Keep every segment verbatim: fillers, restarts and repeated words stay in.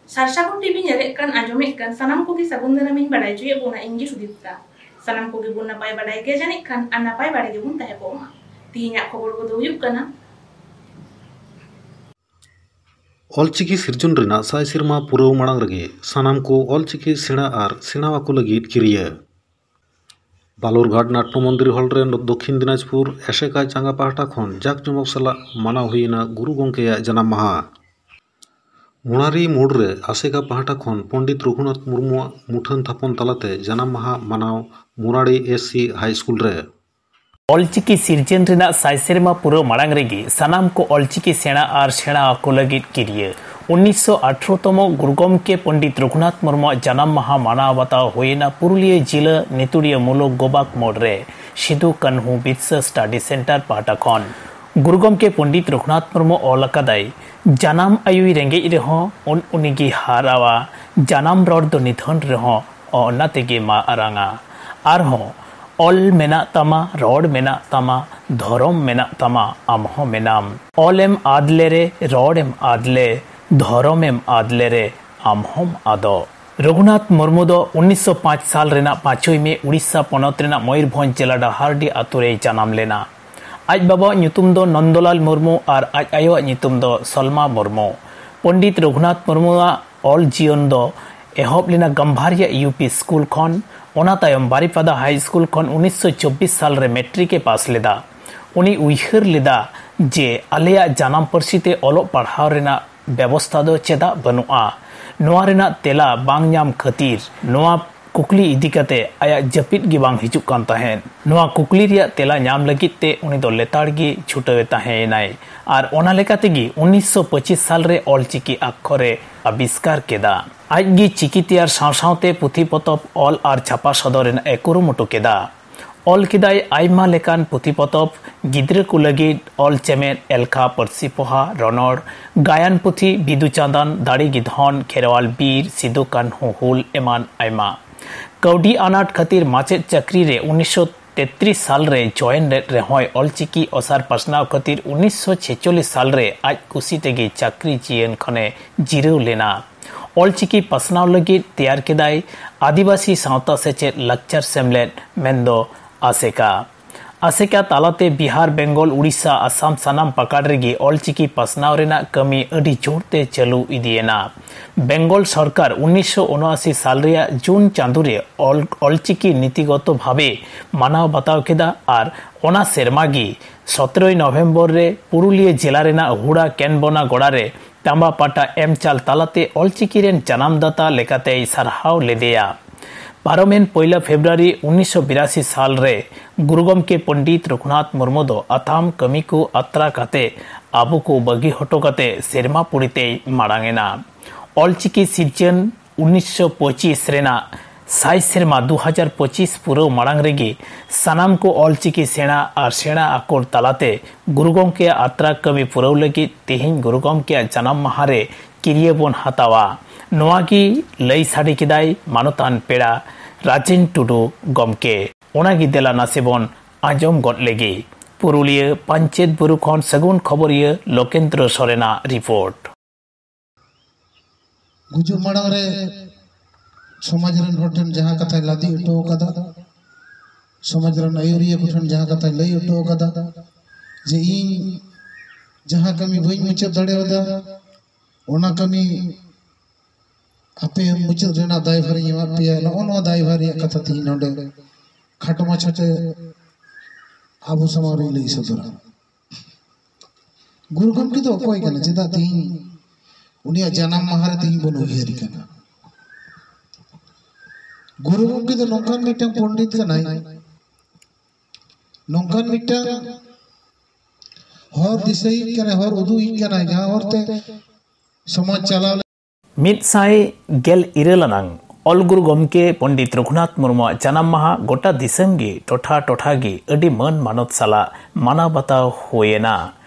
ᱥᱟᱨᱥᱟᱜᱩᱱ TV ᱧᱮᱞᱮᱫ ᱠᱟᱱ, ᱟᱸᱡᱚᱢᱮᱫ ᱠᱟᱱ ᱥᱟᱱᱟᱢ ᱠᱚᱜᱮ ᱥᱟᱹᱜᱩᱱ ᱫᱟᱨᱟᱢᱤᱧ ᱵᱟᱲᱟᱭ ᱦᱚᱪᱚᱭᱮᱫ ᱵᱚᱱᱟ᱾ ᱤᱧ ᱜᱮ ᱥᱩᱫᱤᱯᱛᱟ᱾ ᱥᱟᱱᱟᱢ ᱠᱚᱜᱮ ᱵᱚᱱ ᱱᱟᱯᱟᱭ ᱵᱟᱲᱟᱭ ᱜᱮᱭᱟ ᱡᱟᱹᱱᱤᱡ ᱠᱷᱟᱱ, ᱟᱨ ᱱᱟᱯᱟᱭ ᱵᱟᱲᱟᱭ ᱜᱮᱵᱚᱱ ᱛᱟᱦᱮᱸ ᱠᱚᱜ ᱢᱟ᱾ ᱛᱤᱦᱤᱧᱟᱜ ᱠᱷᱚᱵᱚᱨ ᱠᱚᱫᱚ ᱦᱩᱭᱩᱜ ᱠᱟᱱᱟ, ᱚᱞᱪᱤᱠᱤ ᱥᱤᱨᱡᱚᱱ ᱨᱮᱱᱟᱜ ᱥᱟᱭ ᱥᱮᱨᱢᱟ ᱯᱩᱨᱟᱹᱣ ᱢᱟᱲᱟᱝ ᱨᱮᱜᱮ ᱥᱟᱱᱟᱢ ᱠᱚ ᱚᱞᱪᱤᱠᱤ ᱥᱮᱬᱟ ᱟᱨ ᱥᱮᱬᱟ ᱟᱠᱚ ᱞᱟᱹᱜᱤᱫ ᱠᱤᱨᱤᱭᱟᱹ᱾ ᱵᱟᱞᱩᱨᱜᱷᱟᱴ ᱱᱟᱴᱴᱚ ᱢᱚᱱᱫᱤᱨ ᱦᱚᱞ ᱨᱮ ᱫᱚᱠᱠᱷᱤᱱ ᱫᱤᱱᱟᱡᱽᱯᱩᱨ ᱮᱥᱮᱠᱟ ᱪᱟᱸᱜᱟ ᱯᱟᱦᱴᱟ ᱠᱷᱚᱱ ᱡᱟᱠ ᱡᱚᱢᱚᱠ ᱥᱟᱞᱟᱜ ᱢᱟᱱᱟᱣ ᱦᱩᱭᱮᱱᱟ ᱜᱩᱨᱩ ᱜᱚᱢᱠᱮᱭᱟᱜ ᱡᱟᱱᱟᱢ ᱢᱟᱦᱟ᱾ ᱢᱩᱲᱟᱨᱤ ᱢᱳᱲ ᱨᱮ ᱟᱥᱮᱠᱟ ᱯᱟᱦᱴᱟ ᱠᱷᱚᱱ ᱯᱚᱱᱰᱤᱛ ᱨᱚᱜᱷᱩᱱᱟᱛᱷ ᱢᱩᱨᱢᱩᱣᱟᱜ ᱢᱩᱴᱷᱟᱹᱱ ᱛᱷᱟᱯᱚᱱ ᱛᱟᱞᱟᱛᱮ ᱡᱟᱱᱟᱢ ᱢᱟᱦᱟ ᱢᱟᱱᱟᱣ ᱢᱩᱨᱟᱨᱤ ᱮᱥ ᱥᱤ ᱦᱟᱭ ᱥᱠᱩᱞ ᱨᱮ᱾ ᱚᱞᱪᱤᱠᱤ ᱥᱤᱨᱡᱚᱱ ᱨᱮᱱᱟᱜ ᱥᱟᱭ ᱥᱮᱨᱢᱟ ᱯᱩᱨᱟᱹᱣ ᱢᱟᱲᱟᱝ ᱨᱮᱜᱮ ᱥᱟᱱᱟᱢ ᱠᱚ ᱚᱞᱪᱤᱠᱤ ᱥᱮᱬᱟ ᱟᱨ ᱥᱮᱬᱟ ᱟᱠᱚ ᱞᱟᱹᱜᱤᱫ ᱠᱤᱨᱤᱭᱟᱹ᱾ ᱩᱱᱤᱥᱥᱚ ᱟᱴᱷᱨᱚ ᱛᱚᱢᱚ ᱜᱩᱨᱩ ᱜᱚᱢᱠᱮ ᱯᱚᱱᱰᱤᱛ ᱨᱚᱜᱷᱩᱱᱟᱛᱷ ᱢᱩᱨᱢᱩᱣᱟᱜ ᱡᱟᱱᱟᱢ ᱢᱟᱦᱟ ᱢᱟᱱᱟᱣ ᱵᱟᱛᱟᱣ ᱦᱩᱭᱮᱱᱟ ᱯᱩᱨᱩᱞᱤᱭᱟᱹ ᱡᱤᱞᱟᱹ ᱱᱤᱛᱩᱲᱤᱭᱟᱹ ᱢᱩᱞᱩᱠ ᱜᱳᱵᱟᱠ ᱢᱳᱲ ᱨᱮ ᱥᱤᱫᱩ ᱠᱟᱹᱱᱦᱩ ᱵᱤᱨᱥᱟᱹ ᱥᱴᱟᱰᱤ ᱥᱮᱱᱴᱟᱨ ᱯᱟᱦᱴᱟ ᱠᱷᱚᱱ᱾ ᱜᱩᱨᱩ ᱜᱚᱢᱠᱮ ᱯᱚᱱᱰᱤᱛ ᱨᱚᱜᱷᱩᱱᱟᱛᱷ ᱢᱩᱨᱢᱩ ᱚᱞ ᱟᱠᱟᱫᱟᱭ, "ᱡᱟᱱᱟᱢ ᱟᱭᱳᱭ ᱨᱮᱸᱜᱮᱡ ᱨᱮᱦᱚᱸ ᱩᱱ ᱩᱱᱤᱜᱮ ᱦᱟᱨᱟᱣᱟ, ᱡᱟᱱᱟᱢ ᱨᱚᱲ ᱫᱚ ᱱᱤᱫᱷᱟᱹᱱ ᱨᱮᱦᱚᱸ ᱚᱱᱟ ᱛᱮᱜᱮ ᱢᱟ ᱟᱨᱟᱝᱟ᱾" ᱟᱨᱦᱚᱸ, "ᱚᱞ ᱢᱮᱱᱟᱜ ᱛᱟᱢᱟ, ᱨᱚᱲ ᱢᱮᱱᱟᱜ ᱛᱟᱢᱟ, ᱫᱷᱚᱨᱚᱢ ᱢᱮᱱᱟᱜ ᱛᱟᱢᱟ, ᱟᱢ ᱦᱚᱸ ᱢᱮᱱᱟᱢ᱾ ᱚᱞ ᱮᱢ ᱟᱫ ᱞᱮᱨᱮ, ᱨᱚᱲ ᱮᱢ ᱟᱫ ᱞᱮ, ᱫᱷᱚᱨᱚᱢ ᱮᱢ ᱟᱫ ᱞᱮᱨᱮ, ᱟᱢ ᱦᱚᱸᱢ ᱟᱫᱚᱜ᱾" ᱨᱚᱜᱷᱩᱱᱟᱛᱷ ᱢᱩᱨᱢᱩ ᱫᱚ ᱩᱱᱤᱥᱥᱚ ᱯᱟᱸᱪ ᱥᱟᱞ ᱨᱮᱱᱟᱜ ᱯᱟᱸᱪᱚᱭ ᱢᱮ ᱩᱲᱤᱥᱥᱟ ᱯᱚᱱᱚᱛ ᱨᱮᱱᱟᱜ ᱢᱚᱭᱩᱨᱵᱷᱚᱸᱡᱽ ᱡᱮᱞᱟ ᱰᱟᱦᱟᱨᱰᱤ ᱟᱛᱳ ᱨᱮᱭ ᱡᱟᱱᱟᱢ ᱞᱮᱱᱟ᱾ ᱟᱡ ᱵᱟᱵᱟᱣᱟᱜ ᱧᱩᱛᱩᱢ ᱫᱚ ᱱᱚᱱᱫᱚᱞᱟᱞ ᱢᱩᱨᱢᱩ ᱟᱨ ᱟᱡ ᱟᱭᱳᱣᱟᱜ ᱧᱩᱛᱩᱢ ᱫᱚ ᱥᱚᱞᱢᱟ ᱢᱩᱨᱢᱩ᱾ ᱯᱚᱱᱰᱤᱛ ᱨᱚᱜᱷᱩᱱᱟᱛᱷ ᱢᱩᱨᱢᱩᱣᱟᱜ ᱚᱞ ᱡᱤᱭᱚᱱ ᱫᱚ ᱮᱦᱚᱵ ᱞᱮᱱᱟ ᱜᱟᱢᱵᱷᱟᱨᱤᱭᱟ ᱭᱩ ᱯᱤ ᱥᱠᱩᱞ ᱠᱷᱚᱱ᱾ ᱚᱱᱟ ᱛᱟᱭᱚᱢ ᱵᱟᱨᱤᱯᱟᱫᱟ ᱦᱟᱭ ᱥᱠᱩᱞ ᱠᱷᱚᱱ ᱩᱱᱤᱥᱥᱚ ᱪᱚᱵᱵᱤᱥ ᱥᱟᱞ ᱨᱮ ᱢᱮᱴᱨᱤᱠ ᱮ ᱯᱟᱥ ᱞᱮᱫᱟ᱾ ᱩᱱᱤ ᱩᱭᱦᱟᱹᱨ ᱞᱮᱫᱟ ᱡᱮ ᱟᱞᱮᱭᱟᱜ ᱡᱟᱱᱟᱢ ᱯᱟᱹᱨᱥᱤ ᱛᱮ ᱚᱞᱚᱜ ᱯᱟᱲᱦᱟᱣ ᱨᱮᱱᱟᱜ ᱵᱮᱵᱚᱥᱛᱷᱟ ᱫᱚ ᱪᱮᱫᱟᱜ ᱵᱟᱹᱱᱩᱜᱼᱟ? ᱱᱚᱣᱟ ᱨᱮᱱᱟᱜ ᱛᱮᱞᱟ ᱵᱟᱝ ᱧᱟᱢ ᱠᱷᱟᱹᱛᱤᱨ ᱱᱚᱣᱟ ᱠᱩᱠᱞᱤ ᱤᱫᱤ ᱠᱟᱛᱮ ᱟᱭᱟᱜ ᱡᱟᱹᱯᱤᱫ ᱜᱮ ᱵᱟᱝ ᱦᱤᱡᱩᱜ ᱠᱟᱱ ᱛᱟᱦᱮᱸᱫ᱾ ᱱᱚᱣᱟ ᱠᱩᱠᱞᱤ ᱨᱮᱭᱟᱜ ᱛᱮᱞᱟ ᱧᱟᱢ ᱞᱟᱹᱜᱤᱫ ᱛᱮ ᱩᱱᱤ ᱫᱚ ᱞᱮᱛᱟᱲ ᱜᱮ ᱪᱷᱩᱴᱟᱹᱣ ᱮ ᱛᱟᱦᱮᱸ ᱮᱱᱟᱭ᱾ ᱟᱨ ᱚᱱᱟ ᱞᱮᱠᱟ ᱛᱮᱜᱮ ᱩᱱᱤᱥᱥᱚ ᱯᱚᱸᱪᱤᱥ ᱥᱟᱞ ᱨᱮ ᱚᱞᱪᱤᱠᱤ ᱟᱠᱠᱷᱚᱨ ᱮ ᱟᱵᱤᱥᱠᱟᱨ ᱠᱮᱫᱟ᱾ ᱟᱡ ᱜᱮ ᱪᱤᱠᱤ ᱛᱮᱭᱟᱨ ᱥᱟᱶ ᱥᱟᱶᱛᱮ ᱯᱩᱛᱷᱤ ᱯᱚᱛᱚᱵ ᱚᱞ ᱟᱨ ᱪᱷᱟᱯᱟ ᱥᱚᱫᱚᱨ ᱨᱮᱱᱟᱜ ᱮ ᱠᱩᱨᱩᱢᱩᱴᱩ ᱠᱮᱫᱟ᱾ ᱚᱞ ᱠᱮᱫᱟᱭ ᱟᱭᱢᱟ ᱞᱮᱠᱟᱱ ᱯᱩᱛᱷᱤ ᱯᱚᱛᱚᱵ, ᱜᱤᱫᱽᱨᱟᱹ ᱠᱚ ᱞᱟᱹᱜᱤᱫ ᱚᱞ ᱪᱮᱢᱮᱫ, ᱮᱞᱠᱷᱟ, ᱯᱟᱹᱨᱥᱤ ᱯᱚᱦᱟ, ᱨᱚᱱᱚᱲ, ᱜᱟᱭᱟᱱ ᱯᱩᱛᱷᱤ, ᱵᱤᱫᱩ ᱪᱟᱸᱫᱟᱱ, ᱫᱟᱲᱮ ᱜᱮ ᱫᱷᱚᱱ, ᱠᱷᱮᱨᱣᱟᱞ ᱵᱤᱨ, ᱥᱤᱫᱩ ᱠᱟᱹᱱᱦᱩ ᱦᱩᱞ, ᱮᱢᱟᱱ ᱟᱭᱢᱟ᱾ ᱠᱟᱹᱣᱰᱤ ᱟᱱᱟᱴ ᱠᱷᱟᱹᱛᱤᱨ ᱢᱟᱪᱮᱫ ᱪᱟᱹᱠᱨᱤ ᱨᱮ ᱩᱱᱤᱥᱥᱚ ᱛᱮᱛᱨᱤᱥ ᱥᱟᱞ ᱨᱮ ᱡᱚᱭᱮᱱ ᱞᱮᱫ ᱨᱮᱦᱚᱸᱭ, ᱚᱞᱪᱤᱠᱤ ᱚᱥᱟᱨ ᱯᱟᱥᱱᱟᱣ ᱠᱷᱟᱹᱛᱤᱨ ᱩᱱᱤᱥᱥᱚ ᱪᱷᱮᱪᱚᱞᱞᱤᱥ ᱥᱟᱞ ᱨᱮ ᱟᱡ ᱠᱩᱥᱤ ᱛᱮᱜᱮ ᱪᱟᱹᱠᱨᱤ ᱡᱤᱭᱚᱱ ᱠᱷᱚᱱᱮ ᱡᱤᱨᱟᱹᱣ ᱞᱮᱱᱟ᱾ ᱚᱞᱪᱤᱠᱤ ᱯᱟᱥᱱᱟᱣ ᱞᱟᱹᱜᱤᱫ ᱛᱮᱭᱟᱨ ᱠᱮᱫᱟᱭ ᱟᱹᱫᱤᱵᱟᱹᱥᱤ ᱥᱟᱶᱛᱟ ᱥᱮᱪᱮᱫ ᱞᱟᱠᱪᱟᱨ ᱥᱮᱢᱞᱮᱫ, ᱢᱮᱱᱫᱚ ᱟᱥᱮᱠᱟ᱾ ᱟᱥᱮᱠᱟ ᱛᱟᱞᱟᱛᱮ ᱵᱤᱦᱟᱨ, ᱵᱮᱝᱜᱚᱞ, ᱩᱲᱤᱥᱥᱟ, ᱟᱥᱟᱢ ᱥᱟᱱᱟᱢ ᱯᱟᱠᱟᱲ ᱨᱮᱜᱮ ᱚᱞᱪᱤᱠᱤ ᱯᱟᱥᱱᱟᱣ ᱨᱮᱱᱟᱜ ᱠᱟᱹᱢᱤ ᱟᱹᱰᱤ ᱡᱳᱨ ᱛᱮ ᱪᱟᱹᱞᱩ ᱤᱫᱤᱭᱮᱱᱟ᱾ ᱵᱮᱝᱜᱚᱞ ᱥᱚᱨᱠᱟᱨ ᱩᱱᱤᱥᱥᱚ ᱩᱱᱚᱟᱥᱤ ᱥᱟᱞ ᱨᱮᱭᱟᱜ ᱡᱩᱱ ᱪᱟᱸᱫᱚ ᱨᱮ ᱚᱞ-, ᱚᱞᱪᱤᱠᱤ ᱱᱤᱛᱤᱜᱚᱛᱚ ᱵᱷᱟᱵᱮ ᱢᱟᱱᱟᱣ ᱵᱟᱛᱟᱣ ᱠᱮᱫᱟ ᱟᱨ ᱚᱱᱟ ᱥᱮᱨᱢᱟ ᱜᱮ ᱥᱚᱛᱨᱚᱭ ᱱᱚᱵᱷᱮᱢᱵᱚᱨ ᱨᱮ ᱯᱩᱨᱩᱞᱤᱭᱟᱹ ᱡᱮᱞᱟ ᱨᱮᱱᱟᱜ ᱦᱩᱲᱟ ᱠᱮᱱᱵᱚᱱᱟ ᱜᱚᱲᱟ ᱨᱮ ᱛᱟᱸᱵᱟ ᱯᱟᱴᱟ ᱮᱢ ᱪᱟᱞ ᱛᱟᱞᱟᱛᱮ ᱚᱞᱪᱤᱠᱤ ᱨᱮᱱ ᱡᱟᱱᱟᱢ ᱫᱟᱛᱟ ᱞᱮᱠᱟᱛᱮᱭ ᱥᱟᱨᱦᱟᱣ ᱞᱮᱫᱮᱭᱟ᱾ ᱯᱟᱨᱚᱢᱮᱱ ᱯᱚᱭᱞᱟ ᱯᱷᱮᱵᱽᱨᱩᱣᱟᱨᱤ ᱩᱱᱤᱥᱥᱚ ᱵᱤᱨᱟᱥᱤ ᱥᱟᱞ ᱨᱮ ᱜᱩᱨᱩ ᱜᱚᱢᱠᱮ ᱯᱚᱱᱰᱤᱛ ᱨᱚᱜᱷᱩᱱᱟᱛᱷ ᱢᱩᱨᱢᱩ ᱫᱚ ᱟᱛᱷᱟᱢ ᱠᱟᱹᱢᱤ ᱠᱚ ᱟᱛᱨᱟ ᱠᱟᱛᱮ ᱟᱵᱚ ᱠᱚ ᱵᱟᱹᱜᱤ ᱦᱚᱴᱚ ᱠᱟᱛᱮ ᱥᱮᱨᱢᱟ ᱯᱩᱨᱤ ᱛᱮᱭ ᱢᱟᱲᱟᱝ ᱮᱱᱟ᱾ ᱚᱞᱪᱤᱠᱤ ᱥᱤᱨᱡᱚᱱ ᱩᱱᱤᱥᱥᱚ ᱯᱚᱸᱪᱤᱥ ᱨᱮᱱᱟᱜ ᱥᱟᱭ ᱥᱮᱨᱢᱟ ᱫᱩ ᱦᱟᱡᱟᱨ ᱯᱚᱸᱪᱤᱥ ᱯᱩᱨᱟᱹᱣ ᱢᱟᱲᱟᱝ ᱨᱮᱜᱮ ᱥᱟᱱᱟᱢ ᱠᱚ ᱚᱞᱪᱤᱠᱤ ᱥᱮᱬᱟ ᱟᱨ ᱥᱮᱬᱟ ᱟᱠᱚᱨ ᱛᱟᱞᱟᱛᱮ ᱜᱩᱨᱩ ᱜᱚᱢᱠᱮᱭᱟᱜ ᱟᱛᱨᱟ ᱠᱟᱹᱢᱤ ᱯᱩᱨᱟᱹᱣ ᱞᱟᱹᱜᱤᱫ ᱛᱮᱦᱮᱧ ᱜᱩᱨᱩ ᱜᱚᱢᱠᱮᱭᱟᱜ ᱡᱟᱱᱟᱢ ᱢᱟᱦᱟ ᱨᱮ ᱠᱤᱨᱤᱭᱟᱹ ᱵᱚᱱ ᱦᱟᱛᱟᱣᱟ᱾ ᱱᱚᱣᱟ ᱜᱮ ᱞᱟᱹᱭ ᱥᱟᱰᱮ ᱠᱮᱫᱟᱭ ᱢᱟᱱᱚᱛᱟᱱ ᱯᱮᱲᱟ ᱨᱟᱡᱮᱱ ᱴᱩᱰᱩ ᱜᱚᱢᱠᱮ᱾ ᱚᱱᱟ ᱜᱮ ᱫᱮᱞᱟ ᱱᱟᱥᱮ ᱵᱚᱱ ᱟᱸᱡᱚᱢ ᱜᱚᱫ ᱞᱮᱜᱮ᱾ ᱯᱩᱨᱩᱞᱤᱭᱟᱹ ᱯᱟᱧᱪᱮᱛ ᱵᱩᱨᱩ ᱠᱷᱚᱱ ᱥᱟᱹᱜᱩᱱ ᱠᱷᱚᱵᱚᱨᱤᱭᱟᱹ ᱞᱳᱠᱮᱱᱫᱨᱚ ᱥᱚᱨᱮᱱᱟᱜ ᱨᱤᱯᱳᱨᱴ᱾ ᱜᱩᱡᱩᱜ ᱢᱟᱲᱟᱝ ᱨᱮ ᱥᱚᱢᱟᱡᱽ ᱨᱮᱱ ᱦᱚᱲ ᱴᱷᱮᱱ ᱡᱟᱦᱟᱸ ᱠᱟᱛᱷᱟᱭ ᱞᱟᱫᱮ ᱦᱚᱴᱚ ᱠᱟᱫᱟ, ᱥᱚᱢᱟᱡᱽ ᱨᱮᱱ ᱟᱹᱭᱩᱨᱤᱭᱟᱹ ᱠᱚᱴᱷᱮᱱ ᱡᱟᱦᱟᱸ ᱠᱟᱛᱷᱟᱭ ᱞᱟᱹᱭ ᱦᱚᱴᱚ ᱠᱟᱫᱟ ᱡᱮ ᱤᱧ ᱡᱟᱦᱟᱸ ᱠᱟᱹᱢᱤ ᱵᱟᱹᱧ ᱢᱩᱪᱟᱹᱫ ᱫᱟᱲᱮᱭᱟᱫᱟ, ᱚᱱᱟ ᱠᱟᱹᱢᱤ ᱟᱯᱮ ᱢᱩᱪᱟᱹᱫ ᱨᱮᱱᱟᱜ ᱫᱟᱭᱵᱷᱟᱨᱤᱧ ᱮᱢᱟᱫ ᱯᱮᱭᱟ᱾ ᱱᱚᱜᱼᱚ ᱱᱚᱣᱟ ᱫᱟᱭᱵᱷᱟᱨ ᱨᱮᱭᱟᱜ ᱠᱟᱛᱷᱟ ᱛᱮᱦᱮᱧ ᱱᱚᱰᱮ ᱠᱷᱟᱴᱚ ᱢᱟᱪᱷᱟᱛᱮ ᱟᱵᱚ ᱥᱟᱢᱟᱝ ᱨᱤᱧ ᱞᱟᱹᱭ ᱥᱚᱫᱚᱨᱟ᱾ ᱜᱩᱨᱩ ᱜᱚᱢᱠᱮ ᱫᱚ ᱚᱠᱚᱭ ᱠᱟᱱᱟ? ᱪᱮᱫᱟᱜ ᱛᱮᱦᱮᱧ ᱩᱱᱤᱭᱟᱜ ᱡᱟᱱᱟᱢ ᱢᱟᱦᱟ ᱨᱮ ᱛᱮᱦᱮᱧ ᱵᱚᱱ ᱩᱭᱦᱟᱹᱨ ᱠᱟᱱᱟ? ᱜᱩᱨᱩ ᱜᱚᱢᱠᱮ ᱫᱚ ᱱᱚᱝᱠᱟᱱ ᱢᱤᱫᱴᱟᱝ ᱯᱚᱱᱰᱤᱛ ᱠᱟᱱᱟᱭ, ᱱᱚᱝᱠᱟᱱ ᱢᱤᱫᱴᱟᱝ ᱦᱚᱨ ᱫᱤᱥᱟᱹᱭᱤᱡ ᱠᱟᱱᱟᱭ, ᱦᱚᱨ ᱩᱫᱩᱜ ᱤᱡ ᱠᱟᱱᱟᱭ, ᱡᱟᱦᱟᱸ ᱦᱚᱨᱛᱮ ᱥᱚᱢᱟᱡᱽ ᱪᱟᱞᱟᱣ ᱢᱤᱫ ᱥᱟᱭ ᱜᱮᱞ ᱤᱨᱟᱹᱞ ᱟᱱᱟᱝ ᱚᱞ ᱜᱩᱨᱩ ᱜᱚᱢᱠᱮ ᱯᱚᱱᱰᱤᱛ ᱨᱚᱜᱷᱩᱱᱟᱛᱷ ᱢᱩᱨᱢᱩᱣᱟᱜ ᱡᱟᱱᱟᱢ ᱢᱟᱦᱟ ᱜᱚᱴᱟ ᱫᱤᱥᱚᱢ ᱜᱮ, ᱴᱚᱴᱷᱟ ᱴᱚᱴᱷᱟ ᱜᱮ ᱟᱹᱰᱤ ᱢᱟᱹᱱ ᱢᱟᱱᱚᱛ ᱥᱟᱞᱟᱜ ᱢᱟᱱᱟᱣ ᱵᱟᱛᱟᱣ ᱦᱩᱭᱮᱱᱟ᱾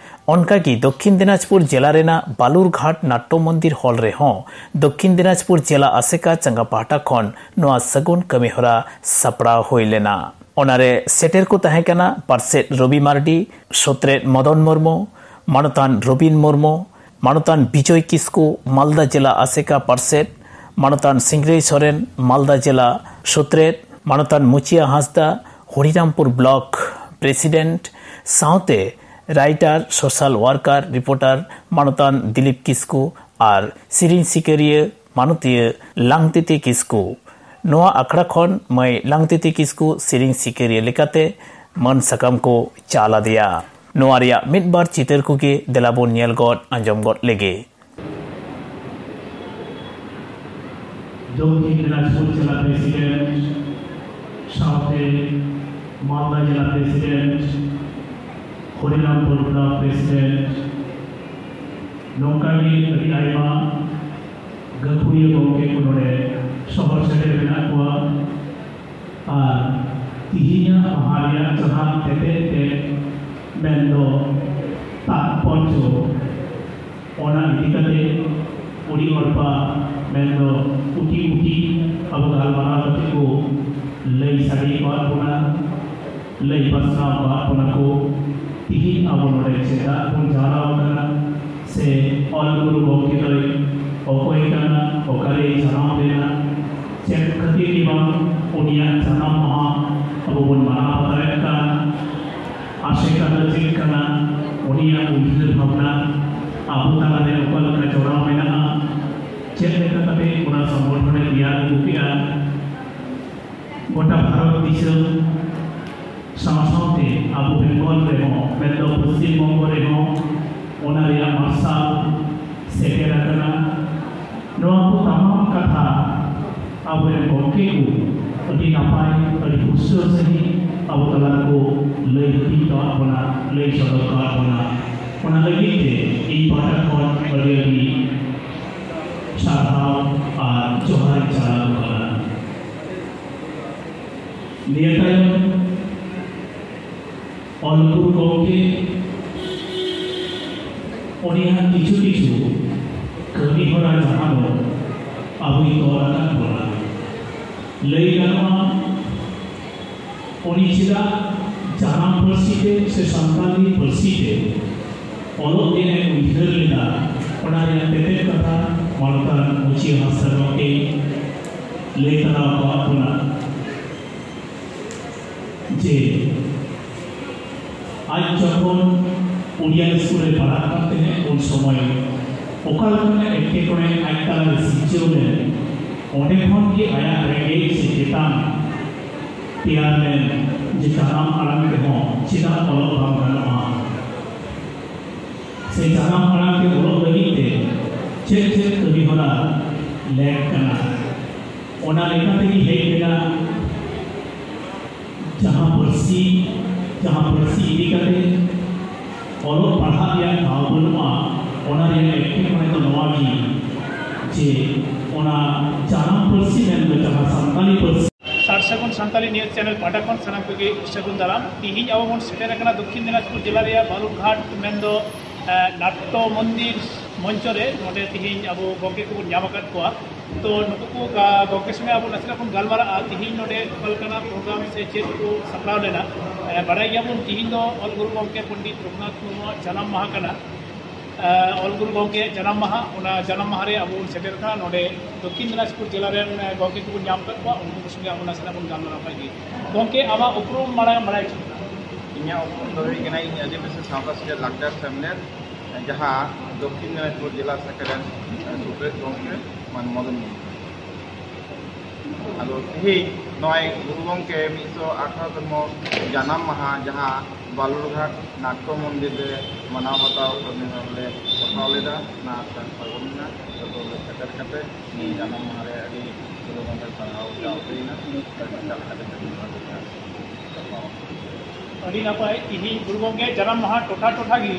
ᱚᱱᱠᱟᱜᱮ ᱫᱚᱠᱠᱷᱤᱱ ᱫᱤᱱᱟᱡᱽᱯᱩᱨ ᱡᱮᱞᱟ ᱨᱮᱱᱟᱜ ᱵᱟᱞᱩᱨᱜᱷᱟᱴ ᱱᱟᱴᱴᱚ ᱢᱚᱱᱫᱤᱨ ᱦᱚᱞ ᱨᱮᱦᱚᱸ ᱫᱚᱠᱠᱷᱤᱱ ᱫᱤᱱᱟᱡᱽᱯᱩᱨ ᱡᱮᱞᱟ ᱟᱥᱮᱠᱟ ᱪᱟᱸᱜᱟ ᱯᱟᱦᱴᱟ ᱠᱷᱚᱱ ᱱᱚᱣᱟ ᱥᱟᱹᱜᱩᱱ ᱠᱟᱹᱢᱤᱦᱚᱨᱟ ᱥᱟᱯᱲᱟᱣ ᱦᱩᱭ ᱞᱮᱱᱟ᱾ ᱚᱱᱟᱨᱮ ᱥᱮᱴᱮᱨ ᱠᱚ ᱛᱟᱦᱮᱸ ᱠᱟᱱᱟ ᱯᱟᱨᱥᱮᱛ ᱨᱚᱵᱤ ᱢᱟᱨᱰᱤ, ᱥᱚᱛᱨᱮᱛ ᱢᱚᱫᱚᱱ ᱢᱩᱨᱢᱩ, ᱢᱟᱱᱚᱛᱟᱱ ᱨᱚᱵᱤᱱ ᱢᱩᱨᱢᱩ, ᱢᱟᱱᱚᱛᱟᱱ ᱵᱤᱡᱚᱭ ᱠᱤᱥᱠᱩ, ᱢᱟᱞᱫᱟ ᱡᱮᱞᱟ ᱟᱥᱮᱠᱟ ᱯᱟᱨᱥᱮᱛ, ᱢᱟᱱᱚᱛᱟᱱ ᱥᱤᱝᱨᱟᱹᱭ ᱥᱚᱨᱮᱱ, ᱢᱟᱞᱫᱟ ᱡᱮᱞᱟ ᱥᱩᱛᱨᱮᱛ, ᱢᱟᱱᱚᱛᱟᱱ ᱢᱩᱪᱤᱭᱟ ᱦᱟᱸᱥᱫᱟ, ᱦᱚᱨᱤᱨᱟᱢᱯᱩᱨ ᱵᱞᱚᱠ ᱯᱨᱮᱥᱤᱰᱮᱱᱴ ᱥᱟᱶᱛᱮ writer, social worker, reporter ᱢᱟᱱᱚᱛᱟᱱ ᱫᱤᱞᱤᱯ ᱠᱤᱥᱠᱩ ᱟᱨ ᱥᱮᱨᱮᱧ ᱥᱤᱠᱟᱹᱨᱤᱭᱟᱹ ᱢᱟᱱᱚᱛᱤᱭᱟᱹ ᱞᱟᱝᱛᱤᱛᱤ ᱠᱤᱥᱠᱩ᱾ ᱱᱚᱣᱟ ᱟᱠᱷᱲᱟ ᱠᱷᱚᱱ ᱢᱟᱹᱭ ᱞᱟᱝᱛᱤᱛᱤ ᱠᱤᱥᱠᱩ ᱥᱮᱨᱮᱧ ᱥᱤᱠᱟᱹᱨᱤᱭᱟᱹ ᱞᱮᱠᱟᱛᱮ ᱢᱟᱹᱱ ᱥᱟᱠᱟᱢ ᱠᱚ ᱪᱟᱞ ᱟᱫᱮᱭᱟ᱾ ᱱᱚᱣᱟ ᱨᱮᱭᱟᱜ ᱢᱤᱫ ᱵᱟᱨ ᱪᱤᱛᱟᱹᱨ ᱠᱚᱜᱮ ᱫᱮᱞᱟ ᱵᱚᱱ ᱧᱮᱞ ᱜᱚᱫ ᱟᱸᱡᱚᱢ ᱜᱚᱫ ᱞᱮᱜᱮ᱾ ᱫᱚᱠᱷᱤᱱ ᱫᱤᱱᱟᱡᱽᱯᱩᱨ ᱡᱮᱞᱟ ᱯᱨᱮᱥᱤᱰᱮᱱᱴ ᱥᱟᱶᱛᱮ ᱢᱟᱞᱫᱟ ᱡᱮᱞᱟ ᱯᱨᱮᱥᱤᱰᱮᱱᱴ, ᱦᱚᱨᱤᱨᱟᱢᱯᱩᱨ ᱵᱞᱚᱠ ᱯᱨᱮᱥᱤᱰᱮᱱᱴ, ᱱᱚᱝᱠᱟ ᱜᱮ ᱟᱹᱰᱤ ᱟᱭᱢᱟ ᱜᱟᱹᱠᱷᱩᱲᱤᱭᱟᱹ ᱜᱚᱢᱠᱮ ᱠᱚ ᱱᱚᱰᱮ ᱥᱚᱦᱚᱨ ᱥᱮᱴᱮᱨ ᱢᱮᱱᱟᱜ ᱠᱚᱣᱟ᱾ ᱟᱨ ᱛᱤᱦᱤᱧᱟᱜ ᱢᱟᱦᱟ ᱨᱮᱭᱟᱜ ᱡᱟᱦᱟᱸ ᱛᱮᱛᱮᱫ ᱛᱮ, ᱢᱮᱱᱫᱚ ᱛᱟᱛᱯᱚᱨᱡᱚ, ᱚᱱᱟ ᱤᱫᱤ ᱠᱟᱛᱮ ᱩᱲᱤ ᱚᱲᱯᱟ, ᱢᱮᱱᱫᱚ ᱩᱴᱤ ᱩᱴᱤ ᱟᱵᱚ ᱜᱟᱞᱢᱟᱨᱟᱣ ᱠᱟᱛᱮ ᱠᱚ ᱞᱟᱹᱭ ᱥᱟᱰᱮ ᱟᱠᱟᱫ ᱵᱚᱱᱟ, ᱞᱟᱹᱭ ᱯᱟᱥᱱᱟᱣ ᱟᱠᱟᱫ ᱵᱚᱱᱟ ᱠᱚ᱾ ᱛᱤᱦᱤᱧ ᱟᱵᱚ ᱱᱚᱰᱮ ᱪᱮᱫᱟᱜ ᱵᱚᱱ ᱡᱟᱣᱨᱟ ᱟᱠᱟᱱᱟ, ᱥᱮ ᱚᱞ ᱜᱩᱨᱩ ᱜᱚᱢᱠᱮ ᱫᱚᱭ ᱚᱠᱚᱭ ᱠᱟᱱᱟ, ᱚᱠᱟᱨᱮᱭ ᱡᱟᱱᱟᱢ ᱞᱮᱱᱟ, ᱪᱮᱫ ᱠᱷᱟᱹᱛᱤᱨ ᱜᱮ ᱵᱟᱝ ᱩᱱᱤᱭᱟᱜ ᱡᱟᱱᱟᱢ ᱢᱟᱦᱟ ᱟᱵᱚ ᱵᱚᱱ ᱢᱟᱱᱟᱣ ᱵᱟᱛᱟᱣᱮᱫ ᱠᱟᱱ, ᱟᱥᱮᱠᱟ ᱫᱚ ᱪᱮᱫ ᱠᱟᱱᱟ, ᱩᱱᱤᱭᱟᱜ ᱩᱭᱦᱟᱹᱨ ᱵᱷᱟᱵᱽᱱᱟ ᱟᱵᱚ ᱛᱟᱞᱟᱨᱮ ᱚᱠᱟ ᱞᱮᱠᱟ ᱡᱚᱲᱟᱣ ᱢᱮᱱᱟᱜᱼᱟ, ᱪᱮᱫ ᱞᱮᱠᱟ ᱠᱟᱛᱮ ᱚᱱᱟ ᱥᱚᱝᱜᱚᱴᱷᱚᱱᱮ ᱛᱮᱭᱟᱨ ᱟᱹᱜᱩ ᱠᱮᱫᱼᱟ, ᱜᱚᱴᱟ ᱵᱷᱟᱨᱚᱛ ᱫᱤᱥᱚᱢ ᱥᱟᱶ ᱥᱟᱶᱛᱮ ᱟᱵᱚ ᱵᱮᱝᱜᱚᱞ ᱨᱮᱦᱚᱸ, ᱢᱮᱱᱫᱚ ᱯᱚᱥᱪᱤᱢ ᱵᱚᱝᱜᱚ ᱨᱮᱦᱚᱸ ᱚᱱᱟ ᱨᱮᱭᱟᱜ ᱢᱟᱨᱥᱟᱞ ᱥᱮᱴᱮᱨ ᱟᱠᱟᱱᱟ᱾ ᱱᱚᱣᱟ ᱠᱚ ᱛᱟᱢᱟᱢ ᱠᱟᱛᱷᱟ ᱟᱵᱚᱨᱮᱱ ᱜᱚᱢᱠᱮ ᱠᱚ ᱟᱹᱰᱤ ᱱᱟᱯᱟᱭ, ᱟᱹᱰᱤ ᱯᱩᱥᱴᱟᱹᱣ ᱥᱟᱺᱦᱤᱡ ᱟᱵᱚ ᱛᱟᱞᱟ ᱨᱮᱠᱚ ᱞᱟᱹᱭ ᱦᱟᱹᱴᱤᱧ ᱟᱠᱟᱫ ᱵᱚᱱᱟ, ᱞᱟᱹᱭ ᱥᱚᱫᱚᱨ ᱟᱠᱟᱫ ᱵᱚᱱᱟ᱾ ᱚᱱᱟ ᱞᱟᱹᱜᱤᱫ ᱛᱮ ᱤᱧ ᱯᱟᱦᱴᱟ ᱠᱷᱚᱱ ᱟᱹᱰᱤ ᱟᱹᱰᱤ ᱥᱟᱨᱦᱟᱣ ᱟᱨ ᱡᱚᱦᱟᱨ ᱤᱧ ᱪᱟᱞ ᱟᱠᱚ ᱠᱟᱱᱟ᱾ ᱱᱤᱭᱟᱹ ᱛᱟᱭᱚᱢ ᱚᱞ ᱜᱩᱨᱩ ᱜᱚᱢᱠᱮ ᱩᱱᱤᱭᱟᱜ ᱠᱤᱪᱷᱩ ᱠᱤᱪᱷᱩ ᱠᱟᱹᱢᱤ ᱦᱚᱨᱟ ᱡᱟᱦᱟᱸ ᱫᱚ ᱟᱵᱚᱭ ᱛᱚᱞ ᱟᱠᱟᱫ ᱵᱚᱱᱟ᱾ ᱞᱟᱹᱭ ᱜᱟᱱᱚᱜᱼᱟ, ᱩᱱᱤ ᱪᱮᱫᱟᱜ ᱡᱟᱱᱟᱢ ᱯᱟᱹᱨᱥᱤ ᱛᱮ ᱥᱮ ᱥᱟᱱᱛᱟᱲᱤ ᱯᱟᱹᱨᱥᱤ ᱛᱮ ᱚᱞᱚᱜ ᱫᱤᱱ ᱮ ᱩᱭᱦᱟᱹᱨ ᱞᱮᱫᱟ, ᱚᱱᱟ ᱨᱮᱭᱟᱜ ᱛᱮᱛᱮᱫ ᱠᱟᱛᱷᱟ ᱢᱟᱱᱚᱛᱟᱱ ᱢᱩᱪᱤᱭᱟᱹ ᱦᱟᱸᱥᱫᱟ ᱜᱚᱢᱠᱮ ᱞᱟᱹᱭ ᱛᱟᱨᱟ ᱟᱠᱟᱫ ᱵᱚᱱᱟ ᱡᱮ ᱟᱡ ᱡᱚᱠᱷᱚᱱ ᱩᱲᱤᱭᱟ ᱥᱠᱩᱞ ᱨᱮ ᱯᱟᱲᱦᱟᱜ ᱠᱟᱱ ᱛᱟᱦᱮᱸᱫ, ᱩᱱ ᱥᱚᱢᱚᱭ ᱚᱠᱟ ᱞᱮᱠᱟᱱᱟᱜ ᱮᱴᱠᱮᱴᱚᱬᱮ ᱟᱡ ᱛᱟᱞᱟᱨᱮ ᱥᱤᱨᱡᱟᱹᱣ ᱞᱮᱱ, ᱚᱸᱰᱮ ᱠᱷᱚᱱ ᱜᱮ ᱟᱭᱟᱜ ᱨᱮᱸᱜᱮᱡ ᱥᱮ ᱪᱮᱛᱟᱱ ᱛᱮᱭᱟᱨ ᱞᱮᱱ ᱡᱮ ᱡᱟᱱᱟᱢ ᱟᱲᱟᱝ ᱛᱮᱦᱚᱸ ᱪᱮᱫᱟᱜ ᱚᱞᱚᱜ ᱵᱟᱝ ᱜᱟᱱᱚᱜᱼᱟ, ᱥᱮ ᱡᱟᱱᱟᱢ ᱟᱲᱟᱝ ᱛᱮ ᱚᱞᱚᱜ ᱞᱟᱹᱜᱤᱫ ᱛᱮ ᱪᱮᱫ ᱪᱮᱫ ᱠᱟᱹᱢᱤ ᱦᱚᱨᱟ ᱞᱮᱠ ᱠᱟᱱᱟ, ᱚᱱᱟ ᱞᱮᱠᱟ ᱛᱮᱜᱮ ᱦᱮᱡ ᱞᱮᱱᱟ᱾ ᱡᱟᱦᱟᱸ ᱯᱟᱹᱨᱥᱤ, ᱡᱟᱦᱟᱸ ᱯᱟᱹᱨᱥᱤ ᱤᱫᱤ ᱠᱟᱛᱮ ᱚᱞᱚᱜ ᱯᱟᱲᱦᱟᱜ ᱨᱮᱭᱟᱜ ᱫᱟᱣ ᱵᱟᱹᱱᱩᱜᱼᱟ, ᱚᱱᱟ ᱨᱮᱭᱟᱜ ᱮᱴᱠᱮᱴᱚᱬᱮ ᱫᱚ ᱱᱚᱣᱟ ᱜᱮ ᱡᱮ ᱚᱱᱟ ᱡᱟᱱᱟᱢ ᱯᱟᱹᱨᱥᱤ ᱢᱮᱱᱫᱚ ᱡᱟᱦᱟᱸ ᱥᱟᱱᱛᱟᱞᱤ ᱯᱟᱹᱨᱥᱤ᱾ ᱥᱟᱨ ᱥᱟᱹᱜᱩᱱ ᱥᱟᱱᱛᱟᱞᱤ ᱱᱤᱭᱩᱡᱽ ᱪᱮᱱᱮᱞ ᱯᱟᱦᱴᱟ ᱠᱷᱚᱱ ᱥᱟᱱᱟᱢ ᱠᱚᱜᱮ ᱥᱟᱹᱜᱩᱱ ᱫᱟᱨᱟᱢ᱾ ᱛᱤᱦᱤᱧ ᱟᱵᱚ ᱵᱚᱱ ᱥᱮᱴᱮᱨ ᱟᱠᱟᱱᱟ ᱫᱚᱠᱠᱷᱤᱱ ᱫᱤᱱᱟᱡᱽᱯᱩᱨ ᱡᱮᱞᱟ ᱨᱮᱭᱟᱜ ᱵᱟᱞᱩᱨᱜᱷᱟᱴ ᱢᱮᱱᱫᱚ, ᱮ, ᱱᱟᱴᱴᱚ ᱢᱚᱱᱫᱤᱨ ᱢᱚᱧᱪᱚ ᱨᱮ᱾ ᱱᱚᱰᱮ ᱛᱤᱦᱤᱧ ᱟᱵᱚ ᱜᱚᱢᱠᱮ ᱠᱚᱵᱚᱱ ᱧᱟᱢ ᱟᱠᱟᱫ ᱠᱚᱣᱟ᱾ ᱛᱚ ᱱᱩᱠᱩ ᱠᱚ, ᱟ, ᱜᱚᱢᱠᱮ ᱥᱚᱸᱜᱮ ᱟᱵᱚ ᱱᱟᱥᱮᱱᱟᱜ ᱵᱚᱱ ᱜᱟᱞᱢᱟᱨᱟᱜᱼᱟ, ᱛᱤᱦᱤᱧ ᱱᱚᱰᱮ ᱚᱠᱟ ᱞᱮᱠᱟᱱᱟᱜ ᱯᱨᱳᱜᱨᱟᱢ ᱥᱮ ᱪᱮᱫ ᱠᱚ ᱥᱟᱯᱲᱟᱣ ᱞᱮᱱᱟ᱾ ᱮ, ᱵᱟᱰᱟᱭ ᱜᱮᱭᱟᱵᱚᱱ ᱛᱤᱦᱤᱧ ᱫᱚ ᱚᱞ ᱜᱩᱨᱩ ᱜᱚᱢᱠᱮ ᱯᱚᱱᱰᱤᱛ ᱨᱚᱜᱷᱩᱱᱟᱛᱷ ᱢᱩᱨᱢᱩᱣᱟᱜ ᱡᱟᱱᱟᱢ ᱢᱟᱦᱟ ᱠᱟᱱᱟ᱾ ᱮ, ᱚᱞ ᱜᱩᱨᱩ ᱜᱚᱢᱠᱮᱭᱟᱜ ᱡᱟᱱᱟᱢ ᱢᱟᱦᱟ, ᱚᱱᱟ ᱡᱟᱱᱟᱢ ᱢᱟᱦᱟ ᱨᱮ ᱟᱵᱚ ᱵᱚᱱ ᱥᱮᱴᱮᱨ ᱟᱠᱟᱱᱟ᱾ ᱱᱚᱰᱮ ᱫᱚᱠᱠᱷᱤᱱ ᱫᱤᱱᱟᱡᱽᱯᱩᱨ ᱡᱮᱞᱟ ᱨᱮᱱ, ᱮ, ᱜᱚᱢᱠᱮ ᱠᱚᱵᱚᱱ ᱧᱟᱢ ᱟᱠᱟᱫ ᱠᱚᱣᱟ, ᱩᱱᱠᱩ ᱠᱚ ᱥᱚᱸᱜᱮ ᱟᱵᱚ ᱱᱟᱥᱮᱱᱟᱜ ᱵᱚᱱ ᱜᱟᱞᱢᱟᱨᱟᱣ ᱠᱷᱟᱡ ᱜᱮ᱾ ᱜᱚᱢᱠᱮ, ᱟᱢᱟᱜ ᱩᱯᱨᱩᱢ ᱢᱟᱲᱟᱝ ᱵᱟᱲᱟᱭ ᱦᱚᱪᱚ ᱵᱚᱱᱟ᱾ ᱤᱧᱟᱹᱜ ᱩᱯᱨᱩᱢ ᱫᱚ ᱦᱩᱭᱩᱜ ᱠᱟᱱᱟ, ᱤᱧ ᱟᱹᱫᱤᱵᱟᱹᱥᱤ ᱥᱟᱶᱛᱟ ᱥᱮᱪᱮᱫ ᱞᱟᱠᱪᱟᱨ ᱥᱮᱢᱞᱮᱫ, ᱡᱟᱦᱟᱸ ᱫᱚᱠᱠᱷᱤᱱ ᱫᱤᱱᱟᱡᱽᱯᱩᱨ ᱡᱮᱞᱟ ᱥᱮᱠᱨᱮᱴᱟᱨᱤ ᱥᱩᱛᱨᱮᱛ ᱜᱚᱢᱠᱮ ᱢᱟᱱ ᱢᱚᱫᱚᱱ ᱢᱩᱨᱢᱩ᱾ ᱟᱫᱚ ᱛᱮᱦᱮᱧ ᱱᱚᱜᱼᱚᱭ ᱜᱩᱨᱩ ᱜᱚᱢᱠᱮ ᱢᱤᱫᱥᱚ ᱟᱴᱷᱟᱨᱚ ᱛᱚᱢᱚ ᱡᱟᱱᱟᱢ ᱢᱟᱦᱟ, ᱡᱟᱦᱟᱸ ᱵᱟᱞᱩᱨᱜᱷᱟᱴ ᱱᱟᱴᱴᱚ ᱢᱚᱱᱫᱤᱨ ᱨᱮ ᱢᱟᱱᱟᱣ ᱵᱟᱛᱟᱣ ᱠᱟᱹᱢᱤ ᱦᱚᱨᱟ ᱞᱮ ᱥᱟᱯᱲᱟᱣ ᱞᱮᱫᱟ, ᱚᱱᱟ ᱥᱟᱨ ᱥᱟᱹᱜᱩᱱ ᱮᱱᱟ᱾ ᱡᱚᱛᱚ ᱦᱚᱲ ᱥᱮᱴᱮᱨ ᱠᱟᱛᱮ ᱱᱤᱭᱟᱹ ᱡᱟᱱᱟᱢ ᱢᱟᱦᱟ ᱨᱮ ᱟᱹᱰᱤ ᱜᱩᱨᱩ ᱜᱚᱢᱠᱮ ᱥᱟᱨᱦᱟᱣ ᱪᱟᱞ ᱦᱩᱭᱱᱟ᱾ ᱟᱹᱰᱤ ᱱᱟᱯᱟᱭ, ᱛᱤᱦᱤᱧ ᱜᱩᱨᱩ ᱜᱚᱢᱠᱮ ᱡᱟᱱᱟᱢ ᱢᱟᱦᱟ ᱴᱚᱴᱷᱟ ᱴᱚᱴᱷᱟ ᱜᱮ,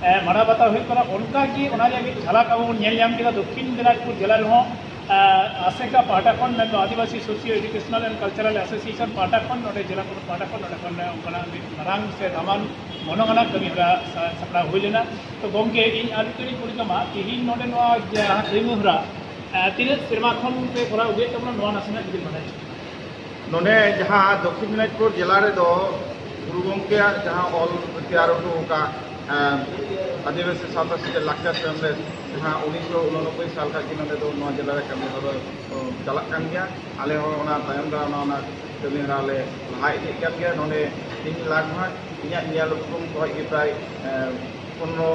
ᱮ, ᱢᱟᱱᱟᱣ ᱵᱟᱛᱟᱣ ᱦᱩᱭᱩᱜ ᱠᱟᱱᱟ᱾ ᱚᱱᱠᱟ ᱜᱮ ᱚᱱᱟ ᱨᱮᱭᱟᱜ ᱢᱤᱫ ᱡᱷᱟᱞᱟᱠ ᱟᱵᱚ ᱵᱚᱱ ᱧᱮᱞ ᱧᱟᱢ ᱠᱮᱫᱟ ᱫᱚᱠᱠᱷᱤᱱ ᱫᱤᱱᱟᱡᱽᱯᱩᱨ ᱡᱮᱞᱟ ᱨᱮᱦᱚᱸ, ᱮ, ᱟᱥᱮᱠᱟ ᱯᱟᱦᱴᱟ ᱠᱷᱚᱱ, ᱢᱮᱱᱫᱚ Adivasi socio educational and cultural association ᱯᱟᱦᱴᱟ ᱠᱷᱚᱱ, ᱱᱚᱰᱮ ᱡᱮᱞᱟ ᱯᱟᱦᱴᱟ ᱠᱷᱚᱱ ᱱᱚᱰᱮ ᱠᱷᱚᱱ ᱚᱱᱠᱟᱱᱟᱜ ᱢᱤᱫ ᱢᱟᱨᱟᱝ ᱥᱮ ᱫᱟᱢᱟᱱ ᱜᱚᱱᱚᱝ ᱟᱱᱟᱜ ᱠᱟᱹᱢᱤ ᱦᱚᱨᱟ ᱥᱟ-, ᱥᱟᱯᱲᱟᱣ ᱦᱩᱭ ᱞᱮᱱᱟ᱾ ᱛᱚ ᱜᱚᱢᱠᱮ, ᱤᱧ ᱟᱨ ᱢᱤᱫᱴᱮᱱ ᱤᱧ ᱠᱩᱞᱤ ᱠᱟᱢᱟ, ᱛᱤᱦᱤᱧ ᱱᱚᱰᱮ ᱱᱚᱣᱟ ᱡᱟᱦᱟᱸ ᱠᱟᱹᱢᱤ ᱦᱚᱨᱟ, ᱮ, ᱛᱤᱱᱟᱹᱜ ᱥᱮᱨᱢᱟ ᱠᱷᱚᱱ ᱯᱮ ᱠᱚᱨᱟᱣ ᱟᱹᱜᱩᱭᱮᱫ ᱛᱟᱵᱚᱱᱟ, ᱱᱚᱣᱟ ᱱᱟᱥᱮᱱᱟᱜ ᱡᱩᱫᱤᱢ ᱵᱟᱰᱟᱭ ᱠᱷᱟᱱ? ᱱᱚᱰᱮ ᱡᱟᱦᱟᱸ ᱫᱚᱠᱠᱷᱤᱱ ᱫᱤᱱᱟᱡᱽᱯᱩᱨ ᱡᱮᱞᱟ ᱨᱮᱫᱚ ᱜᱩᱨᱩ ᱜᱚᱢᱠᱮᱭᱟᱜ ᱡᱟᱦᱟᱸ ᱚᱞ ᱛᱮᱭᱟᱨ ᱦᱚᱴᱚ ᱟᱠᱟᱫ, ᱮ, ᱟᱹᱫᱤᱵᱟᱹᱥᱤ ᱥᱟᱶᱛᱟ ᱥᱮᱪᱮᱫ ᱞᱟᱠᱪᱟᱨ ᱥᱮᱢᱞᱮᱫ ᱡᱟᱦᱟᱸ ᱩᱱᱤᱥᱥᱚ ᱩᱱᱚᱱᱚᱵᱵᱳᱭ ᱥᱟᱞ ᱠᱷᱚᱱ ᱜᱮ ᱱᱚᱰᱮ ᱫᱚ ᱱᱚᱣᱟ ᱡᱮᱞᱟ ᱨᱮ ᱠᱟᱹᱢᱤ ᱦᱚᱨᱟ ᱫᱚ ᱪᱟᱞᱟᱜ ᱠᱟᱱ ᱜᱮᱭᱟ᱾ ᱟᱞᱮ ᱦᱚᱸ ᱚᱱᱟ ᱛᱟᱭᱚᱢ ᱫᱟᱨᱟᱢ ᱚᱱᱟ ᱠᱟᱹᱢᱤ ᱦᱚᱨᱟ ᱞᱮ ᱞᱟᱦᱟ ᱤᱫᱤᱭᱮᱫ ᱠᱟᱱ ᱜᱮᱭᱟ᱾ ᱱᱚᱰᱮ ᱛᱤᱱ ᱞᱟᱠᱷ ᱦᱚᱸ ᱤᱧᱟᱹᱜ ᱧᱮᱞ ᱩᱯᱨᱩᱢ ᱠᱷᱚᱱ ᱜᱮ ᱯᱨᱟᱭ ᱯᱚᱱᱨᱚ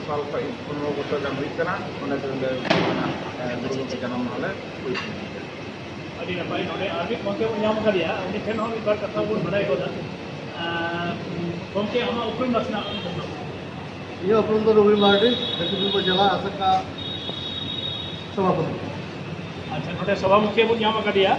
ᱥᱟᱞ ᱠᱷᱚᱱ ᱯᱚᱱᱨᱚ ᱵᱚᱪᱷᱚᱨ ᱜᱟᱱ ᱦᱩᱭᱩᱜ ᱠᱟᱱᱟ᱾ ᱱᱚᱰᱮ ᱫᱚ ᱞᱮ ᱜᱩᱨᱩ ᱜᱚᱢᱠᱮ ᱡᱟᱱᱟᱢ ᱢᱟᱦᱟ ᱞᱮ ᱦᱩᱭ ᱦᱚᱪᱚᱭᱟ᱾ ᱟᱹᱰᱤ ᱱᱟᱯᱟᱭ᱾ ᱱᱚᱰᱮ ᱟᱨ ᱢᱤᱫ ᱜᱚᱢᱠᱮ ᱵᱚᱱ ᱧᱟᱢ ᱟᱠᱟᱫᱮᱭᱟ, ᱩᱱᱤ ᱴᱷᱮᱱ ᱦᱚᱸ ᱢᱤᱫ ᱵᱟᱨ ᱠᱟᱛᱷᱟ ᱵᱚᱱ ᱵᱟᱰᱟᱭ ᱜᱚᱫᱟ᱾ ᱜᱚᱢᱠᱮ, ᱟᱢᱟᱜ ᱩᱯᱨᱩᱢ ᱱᱟᱥᱮᱱᱟᱜ᱾ ᱤᱧᱟᱹᱜ ᱩᱯᱨᱩᱢ ᱫᱚ ᱨᱚᱵᱤ ᱢᱟᱨᱰᱤ, ᱫᱚᱠᱠᱷᱤᱱ ᱯᱩᱨᱵᱚ ᱡᱮᱞᱟ ᱟᱥᱮᱠᱟ ᱥᱚᱵᱷᱟᱯᱚᱛᱤ᱾ ᱟᱪᱪᱷᱟ, ᱱᱚᱰᱮ ᱥᱚᱵᱷᱟ ᱢᱩᱠᱷᱤᱭᱟᱹ ᱵᱚᱱ ᱧᱟᱢ ᱟᱠᱟᱫᱮᱭᱟ᱾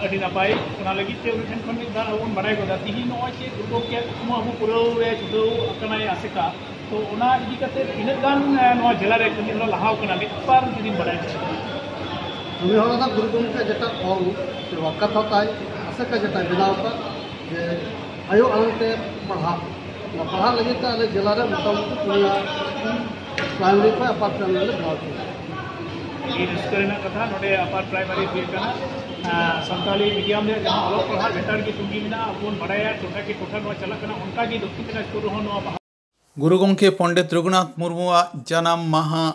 ᱟᱹᱰᱤ ᱱᱟᱯᱟᱭ᱾ ᱚᱱᱟ ᱞᱟᱹᱜᱤᱫ ᱛᱮ ᱩᱱᱤ ᱴᱷᱮᱱ ᱠᱷᱚᱱ ᱢᱤᱫ ᱵᱟᱨ ᱟᱵᱚ ᱵᱚᱱ ᱵᱟᱰᱟᱭ ᱜᱚᱫᱟ᱾ ᱛᱤᱦᱤᱧ ᱱᱚᱜᱼᱚᱭ ᱡᱮ ᱜᱩᱨᱩ ᱜᱚᱢᱠᱮᱭᱟᱜ ᱠᱩᱠᱢᱩ ᱟᱵᱚ ᱯᱩᱨᱟᱹᱣ ᱨᱮ ᱪᱷᱩᱴᱟᱹᱣ ᱟᱠᱟᱱᱟᱭ ᱟᱥᱮᱠᱟ, ᱛᱚ ᱚᱱᱟ ᱤᱫᱤ ᱠᱟᱛᱮ ᱛᱤᱱᱟᱹᱜ ᱜᱟᱱ ᱱᱚᱣᱟ ᱡᱮᱞᱟ ᱨᱮ ᱠᱟᱹᱢᱤ ᱦᱚᱨᱟ ᱞᱟᱦᱟᱣ ᱠᱟᱱᱟ, ᱢᱤᱫ ᱵᱟᱨ ᱡᱩᱫᱤᱢ ᱵᱟᱰᱟᱭ ᱠᱷᱟᱱ᱾ ᱠᱟᱹᱢᱤ ᱦᱚᱨᱟ ᱫᱚ ᱜᱩᱨᱩ ᱜᱚᱢᱠᱮ ᱡᱮᱴᱟ ᱚᱞ ᱥᱮ ᱠᱟᱛᱷᱟ ᱛᱟᱭ, ᱟᱥᱮᱠᱟ ᱡᱮᱴᱟ ᱵᱮᱱᱟᱣ ᱟᱠᱟᱫ, ᱡᱮ ᱟᱭᱳ ᱟᱲᱟᱝ ᱛᱮ ᱯᱟᱲᱦᱟᱜ, ᱚᱱᱟ ᱯᱟᱲᱦᱟᱜ ᱞᱟᱹᱜᱤᱫ ᱛᱮ ᱟᱞᱮ ᱡᱮᱞᱟ ᱨᱮ ᱢᱚᱴᱟᱢᱩᱴᱤ ᱯᱩᱱᱭᱟ ᱯᱨᱟᱭᱢᱟᱨᱤ ᱠᱷᱚᱱ ᱟᱯᱟᱨ ᱯᱨᱟᱭᱢᱟᱨᱤ ᱞᱮ ᱵᱮᱱᱟᱣ ᱠᱮᱫᱟ᱾ ᱟᱹᱰᱤ ᱨᱟᱹᱥᱠᱟᱹ ᱨᱮᱱᱟᱜ ᱠᱟᱛᱷᱟ, ᱱᱚᱰᱮ ᱟᱯᱟᱨ ᱯᱨᱟᱭᱢᱟᱨᱤ ᱦᱩᱭ ᱟᱠᱟᱱᱟ᱾ ᱥᱟᱱᱛᱟᱲᱤ ᱢᱤᱰᱤᱭᱟᱢ ᱨᱮ ᱡᱟᱦᱟᱸ ᱚᱞᱚᱜ ᱯᱟᱲᱦᱟᱜ ᱞᱮᱛᱟᱲ ᱜᱮ ᱛᱩᱸᱜᱤ ᱢᱮᱱᱟᱜᱼᱟ, ᱟᱵᱚ ᱵᱚᱱ ᱵᱟᱲᱟᱭᱟ ᱴᱚᱴᱷᱟ ᱠᱤ ᱴᱚᱴᱷᱟ ᱱᱚᱣᱟ ᱪᱟᱞᱟᱜ ᱠᱟᱱᱟ, ᱚᱱᱠᱟ ᱜᱮ ᱫᱚᱠᱠᱷᱤᱱ ᱫᱤᱱᱟᱡᱽᱯᱩᱨ ᱨᱮᱦᱚᱸ ᱱᱚᱣᱟ ᱵᱟᱦᱟ᱾ ᱜᱩᱨᱩ ᱜᱚᱢᱠᱮ ᱯᱚᱱᱰᱤᱛ ᱨᱚᱜᱷᱩᱱᱟᱛᱷ ᱢᱩᱨᱢᱩᱣᱟᱜ ᱡᱟᱱᱟᱢ ᱢᱟᱦᱟ